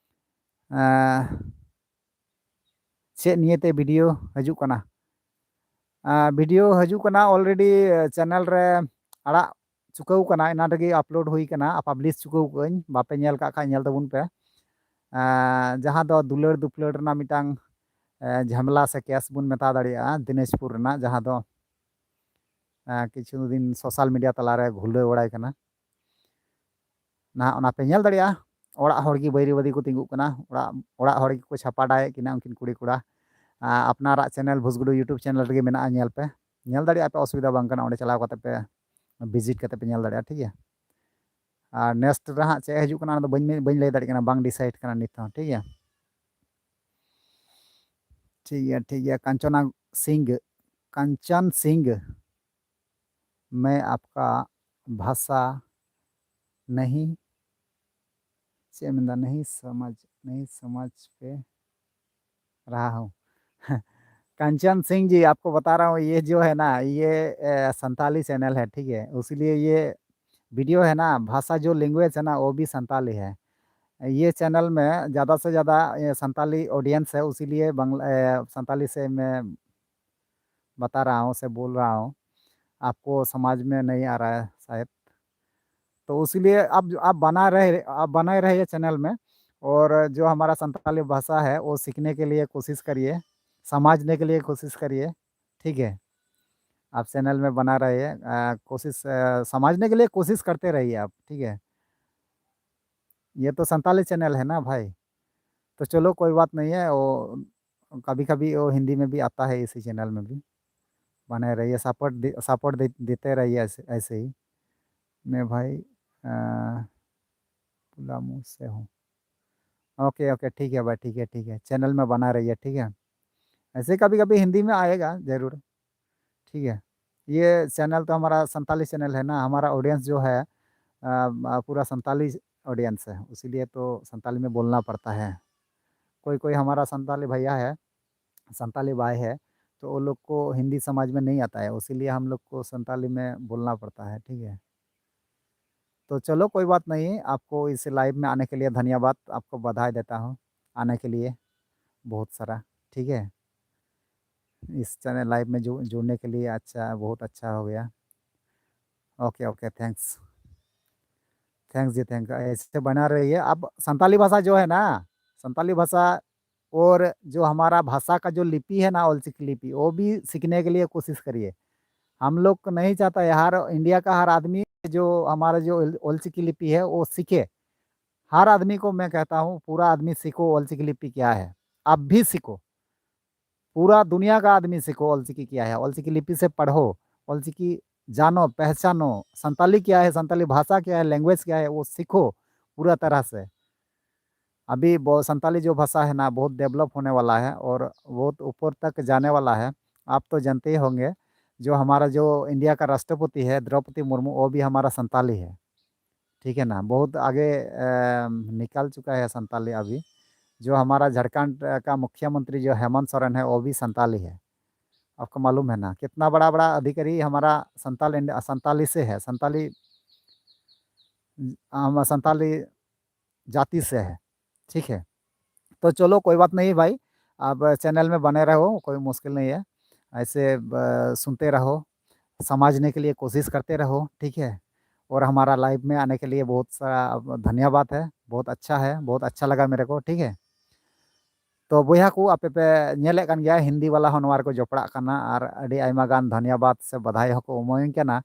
ᱮ, ᱪᱮᱫ ᱱᱤᱭᱮᱛᱮ video ᱦᱤᱡᱩᱜ ᱠᱟᱱᱟ? ᱟᱸ, video ᱦᱤᱡᱩᱜ ᱠᱟᱱᱟ, already channel ᱨᱮ ᱟᱲᱟᱜ ᱪᱩᱠᱟᱹᱣ ᱠᱟᱱᱟ, ᱮᱱᱟᱱ ᱨᱮᱜᱮ upload ᱦᱩᱭ ᱠᱟᱱᱟ, publish ᱪᱩᱠᱟᱹᱣ ᱠᱟᱹᱜᱼᱟᱹᱧ, ᱵᱟᱯᱮ ᱧᱮᱞ ᱠᱟᱜ ᱠᱷᱟᱡ ᱧᱮᱞ ᱛᱟᱵᱚᱱ ᱯᱮ᱾ ᱟᱸ, ᱡᱟᱦᱟᱸ ᱫᱚ ᱫᱩᱞᱟᱹᱲ ᱫᱩᱯᱞᱟᱹᱲ ᱨᱮᱱᱟᱜ ᱢᱤᱫᱴᱟᱝ, ᱮ, ᱡᱷᱟᱢᱮᱞᱟ ᱥᱮ case ᱵᱚᱱ ᱢᱮᱛᱟ ᱫᱟᱲᱮᱭᱟᱜᱼᱟ, ᱫᱤᱱᱟᱡᱽᱯᱩᱨ ᱨᱮᱱᱟᱜ, ᱡᱟᱦᱟᱸ ᱫᱚ, ᱮ, ᱠᱤᱪᱷᱩ ᱫᱤᱱ social media ᱛᱟᱞᱟᱨᱮ ᱜᱷᱩᱨᱞᱟᱹᱣ ᱵᱟᱲᱟᱭ ᱠᱟᱱᱟ᱾ ᱱᱟᱦᱟᱜ ᱚᱱᱟ ᱯᱮ ᱧᱮᱞ ᱫᱟᱲᱮᱭᱟᱜᱼᱟ, ᱚᱲᱟᱜ ᱦᱚᱲ ᱜᱮ ᱵᱟᱹᱭᱨᱤ ᱵᱟᱹᱫᱤ ᱠᱚ ᱛᱤᱸᱜᱩᱜ ᱠᱟᱱᱟ, ᱚᱲᱟᱜ, ᱚᱲᱟᱜ ᱦᱚᱲ ᱜᱮᱠᱚ ᱪᱷᱟᱯᱟᱰᱟᱭᱮᱫ ᱠᱤᱱᱟ ᱩᱱᱠᱤᱱ ᱠᱩᱲᱤ ᱠᱚᱲᱟ᱾ ᱟ, ᱟᱯᱱᱟᱨᱟᱜ channel ᱵᱷᱩᱥᱜᱩᱰᱩ YouTube channel ᱨᱮᱜᱮ ᱢᱮᱱᱟᱜᱼᱟ, ᱧᱮᱞ ᱯᱮ, ᱧᱮᱞ ᱫᱟᱲᱮᱭᱟᱜᱼᱟ ᱯᱮ, ᱚᱥᱩᱵᱤᱫᱷᱟ ᱵᱟᱝ ᱠᱟᱱᱟ, ᱚᱸᱰᱮ ᱪᱟᱞᱟᱣ ᱠᱟᱛᱮ ᱯᱮ visit ᱠᱟᱛᱮ ᱯᱮ ᱧᱮᱞ ᱫᱟᱲᱮᱭᱟᱜᱼᱟ, ᱴᱷᱤᱠ ᱜᱮᱭᱟ? ᱟᱨ next ᱨᱮ ᱦᱟᱸᱜ ᱪᱮᱫ ᱦᱤᱡᱩᱜ ᱠᱟᱱᱟ, ᱚᱱᱟ ᱫᱚ ᱵᱟᱹᱧ, ᱵᱟᱹᱧ ᱞᱟᱹᱭ ᱫᱟᱲᱮᱭᱟᱜ ᱠᱟᱱᱟ, ᱵᱟᱝ decide ᱠᱟᱱᱟ ᱱᱤᱛ ᱦᱚᱸ, ᱴᱷᱤᱠ ᱜᱮᱭᱟ? ठीक है, ठीक है। कंचना सिंह, कंचन सिंह, मैं आपका भाषा नहीं, चेक में नहीं समझ, नहीं समझ पे रहा हूँ। कंचन सिंह जी, आपको बता रहा हूँ, ये जो है ना, ये संताली चैनल है, ठीक है। उसीलिए ये वीडियो है ना, भाषा जो लैंग्वेज है ना, वो भी संताली है। ये चैनल में ज़्यादा से ज़्यादा संताली ऑडियंस है, उसीलिए बंगला संताली से मैं बता रहा हूँ, से बोल रहा हूँ। आपको समझ में नहीं आ रहा है शायद, तो उसीलिए आप आप बना रहे आप बने रहिए चैनल में। और जो हमारा संताली भाषा है, वो सीखने के लिए कोशिश करिए, समझने के लिए कोशिश करिए, ठीक है। आप चैनल में बना रहिए, कोशिश समझने के लिए कोशिश करते रहिए आप, ठीक है। ये तो संताली चैनल है ना भाई। तो चलो, कोई बात नहीं है, वो कभी कभी वो हिंदी में भी आता है इसी चैनल में भी। बने रहिए, सपोर्ट सपोर्ट दे, देते रहिए ऐसे ऐसे ही। मैं भाई पुलामू से हूँ। ओके, ओके, ठीक है भाई, ठीक है, ठीक है, चैनल में बना रहिए, ठीक है। ऐसे कभी कभी हिंदी में आएगा जरूर, ठीक है। ये चैनल तो हमारा संताली चैनल है ना, हमारा ऑडियंस जो है पूरा संताली ऑडियंस है, इसीलिए तो संताली में बोलना पड़ता है। कोई कोई हमारा संताली भैया है, संताली भाई है, तो वो लोग को हिंदी समझ में नहीं आता है, इसीलिए हम लोग को संताली में बोलना पड़ता है, ठीक है। तो चलो, कोई बात नहीं, आपको इस लाइव में आने के लिए धन्यवाद, आपको बधाई देता हूँ आने के लिए बहुत सारा, ठीक है। इस चैनल लाइव में जुड़ने के लिए अच्छा, बहुत अच्छा हो गया। ओके, ओके, थैंक्स, थैंक्स जी, थैंक। ऐसे बना रही है। अब संताली भाषा जो है ना, संताली भाषा और जो हमारा भाषा का जो लिपि है ना, ऑलचिकी लिपि, वो भी सीखने के लिए कोशिश करिए। हम लोग को नहीं चाहता है, हर इंडिया का हर आदमी जो हमारा जो ऑलचिकी लिपि है, वो सीखे। हर आदमी को मैं कहता हूँ, पूरा आदमी सीखो, ऑलचिकी लिपि क्या है, आप भी सीखो। पूरा दुनिया का आदमी सीखो, ऑलचिकी क्या है, ऑलचिकी लिपि से पढ़ो, ऑलचिकी जानो, पहचानो, संताली क्या है, संताली भाषा क्या है, लैंग्वेज क्या है, वो सीखो पूरा तरह से। अभी वो संताली जो भाषा है ना, बहुत डेवलप होने वाला है और बहुत ऊपर तक जाने वाला है। आप तो जानते ही होंगे, जो हमारा जो इंडिया का राष्ट्रपति है द्रौपदी मुर्मू, वो भी हमारा संताली है। ठीक है ना, बहुत आगे अ, निकल चुका है संताली अभी। जो हमारा झारखंड का मुख्यमंत्री जो हेमंत सोरेन है, वो भी संताली है। आपको मालूम है ना, कितना बड़ा बड़ा अधिकारी हमारा संताल इंड- संताली से है, संताली, हम संताली जाति से है। ठीक है, तो चलो, कोई बात नहीं भाई, आप चैनल में बने रहो, कोई मुश्किल नहीं है। ऐसे अ, सुनते रहो, समझने के लिए कोशिश करते रहो, ठीक है। और हमारा लाइव में आने के लिए बहुत सारा धन्यवाद है, बहुत अच्छा है, बहुत अच्छा लगा मेरे को, ठीक है। तो ᱵᱚᱭᱦᱟ ᱠᱚ, ᱟᱯᱮ ᱯᱮ ᱧᱮᱞᱮᱫ ᱠᱟᱱ ᱜᱮᱭᱟ, ᱦᱤᱱᱫᱤ ᱵᱟᱞᱟ ᱦᱚᱸ ᱱᱚᱣᱟ ᱨᱮᱠᱚ ᱡᱚᱯᱲᱟᱜ ᱠᱟᱱᱟ ᱟᱨ ᱟᱹᱰᱤ ᱟᱭᱢᱟ ᱜᱟᱱ ᱫᱷᱟᱱᱭᱟᱵᱟᱫ ᱥᱮ ᱵᱟᱫᱷᱟᱭ ᱦᱚᱸᱠᱚ ᱮᱢᱟᱹᱧ ᱠᱟᱱᱟ᱾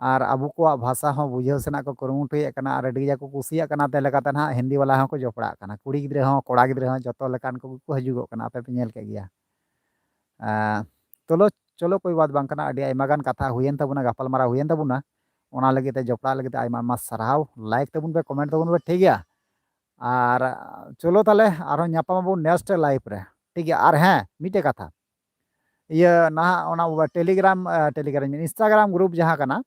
ᱟᱨ ᱟᱵᱚ ᱠᱚᱣᱟᱜ ᱵᱷᱟᱥᱟ ᱦᱚᱸ ᱵᱩᱡᱷᱟᱹᱣ ᱥᱮᱱᱟᱜ ᱠᱚ ᱠᱩᱨᱩᱢᱩᱴᱩᱭᱮᱫ ᱠᱟᱱᱟ ᱟᱨ ᱟᱹᱰᱤ ᱠᱟᱡᱟᱠ ᱠᱚ ᱠᱩᱥᱤᱭᱟᱜ ᱠᱟᱱᱟ᱾ ᱛᱮ ᱞᱮᱠᱟᱛᱮ ᱱᱟᱦᱟᱜ ᱦᱤᱱᱫᱤ ᱵᱟᱞᱟ ᱦᱚᱸᱠᱚ ᱡᱚᱯᱲᱟᱜ ᱠᱟᱱᱟ, ᱠᱩᱲᱤ ᱜᱤᱫᱽᱨᱟᱹ ᱦᱚᱸ, ᱠᱚᱲᱟ ᱜᱤᱫᱽᱨᱟᱹ ᱦᱚᱸ, ᱡᱚᱛᱚ ᱞᱮᱠᱟᱱ ᱠᱚᱜᱮ ᱠᱚ ᱦᱤᱡᱩᱜᱚᱜ ᱠᱟᱱᱟ᱾ ᱟᱯᱮ ᱯᱮ ᱧᱮᱞ ᱠᱮᱫ ᱜᱮᱭᱟ᱾ ᱟᱸ, ᱪᱚᱞᱚ, ᱪᱚᱞᱚ, ᱠᱳᱭ ᱵᱟᱛ ᱵᱟᱝ ᱠᱟᱱᱟ, ᱟᱹᱰᱤ ᱟᱭᱢᱟ ᱜᱟᱱ ᱠᱟᱛᱷᱟ ᱦᱩᱭᱮᱱ ᱛᱟᱵᱚᱱᱟ, ᱜᱟᱯᱟᱞᱢᱟᱨᱟᱣ ᱦᱩᱭᱮᱱ ᱛᱟᱵᱚᱱᱟ᱾ ᱚᱱᱟ ᱞᱟᱹᱜᱤᱫ ᱛᱮ, ᱡᱚᱯᱲᱟᱜ ᱞᱟᱹᱜᱤᱫ ᱛᱮ ᱟᱭᱢᱟ ᱟᱭᱢᱟ ᱥᱟᱨᱦᱟᱣ᱾ ᱞᱟᱭᱤᱠ ᱛᱟᱵᱚᱱ ᱯᱮ, ᱠᱚᱢᱮᱱᱴ ᱛᱟᱵᱚᱱ ᱯᱮ, ᱴᱷᱤᱠ ᱜᱮᱭᱟ? ᱟᱨ ᱪᱚᱞᱚ ᱛᱟᱦᱞᱮ, ᱟᱨᱦᱚᱸ ᱧᱟᱯᱟᱢ ᱟᱵᱚᱱ ᱱᱮᱠᱥᱴ ᱞᱟᱭᱤᱵᱷ ᱨᱮ, ᱴᱷᱤᱠ ᱜᱮᱭᱟ? ᱟᱨ ᱦᱮᱸ, ᱢᱤᱫᱴᱮᱡ ᱠᱟᱛᱷᱟ, ᱤᱭᱟᱹ ᱱᱟᱦᱟᱜ ᱚᱱᱟ ᱴᱮᱞᱤᱜᱨᱟᱢ, ᱴᱮᱞᱤᱜᱨᱟᱢ, ᱤᱱᱥᱴᱟᱜᱨᱟᱢ ᱜᱨᱩᱯ ᱡᱟᱦᱟᱸ ᱠᱟᱱᱟ,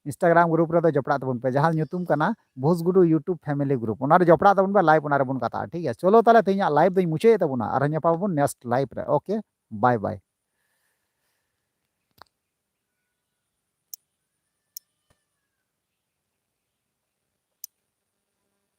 ᱤᱱᱥᱴᱟᱜᱨᱟᱢ ᱜᱨᱩᱯ ᱨᱮᱫᱚ ᱡᱚᱯᱲᱟᱜ ᱛᱟᱵᱚᱱ ᱯᱮ, ᱡᱟᱦᱟᱸ ᱧᱩᱛᱩᱢ ᱠᱟᱱᱟ ᱵᱷᱩᱥᱜᱩᱰᱩ ᱭᱩᱴᱩᱵᱽ ᱯᱷᱮᱢᱤᱞᱤ ᱜᱨᱩᱯ, ᱚᱱᱟ ᱨᱮ ᱡᱚᱯᱲᱟᱜ ᱛᱟᱵᱚᱱ ᱯᱮ᱾ ᱞᱟᱭᱤᱵᱷ ᱚᱱᱟ ᱨᱮᱵᱚᱱ ᱠᱟᱛᱷᱟᱜᱼᱟ, ᱴᱷᱤᱠ ᱜᱮᱭᱟ? ᱪᱚᱞᱚ ᱛᱟᱦᱞᱮ, ᱛᱮᱦᱮᱧᱟᱜ ᱞᱟᱭᱤᱵᱷ ᱫᱚᱧ ᱢᱩᱪᱟᱹᱫ ᱮᱫ ᱛᱟᱵᱚᱱᱟ, ᱟᱨᱦᱚᱸ ᱧᱟᱯᱟᱢ ᱟᱵᱚᱱ ᱱᱮᱠᱥᱴ ᱞᱟᱭᱤᱵᱷ ᱨᱮ᱾ ᱳᱠᱮ, ᱵᱟᱭ ᱵᱟᱭ᱾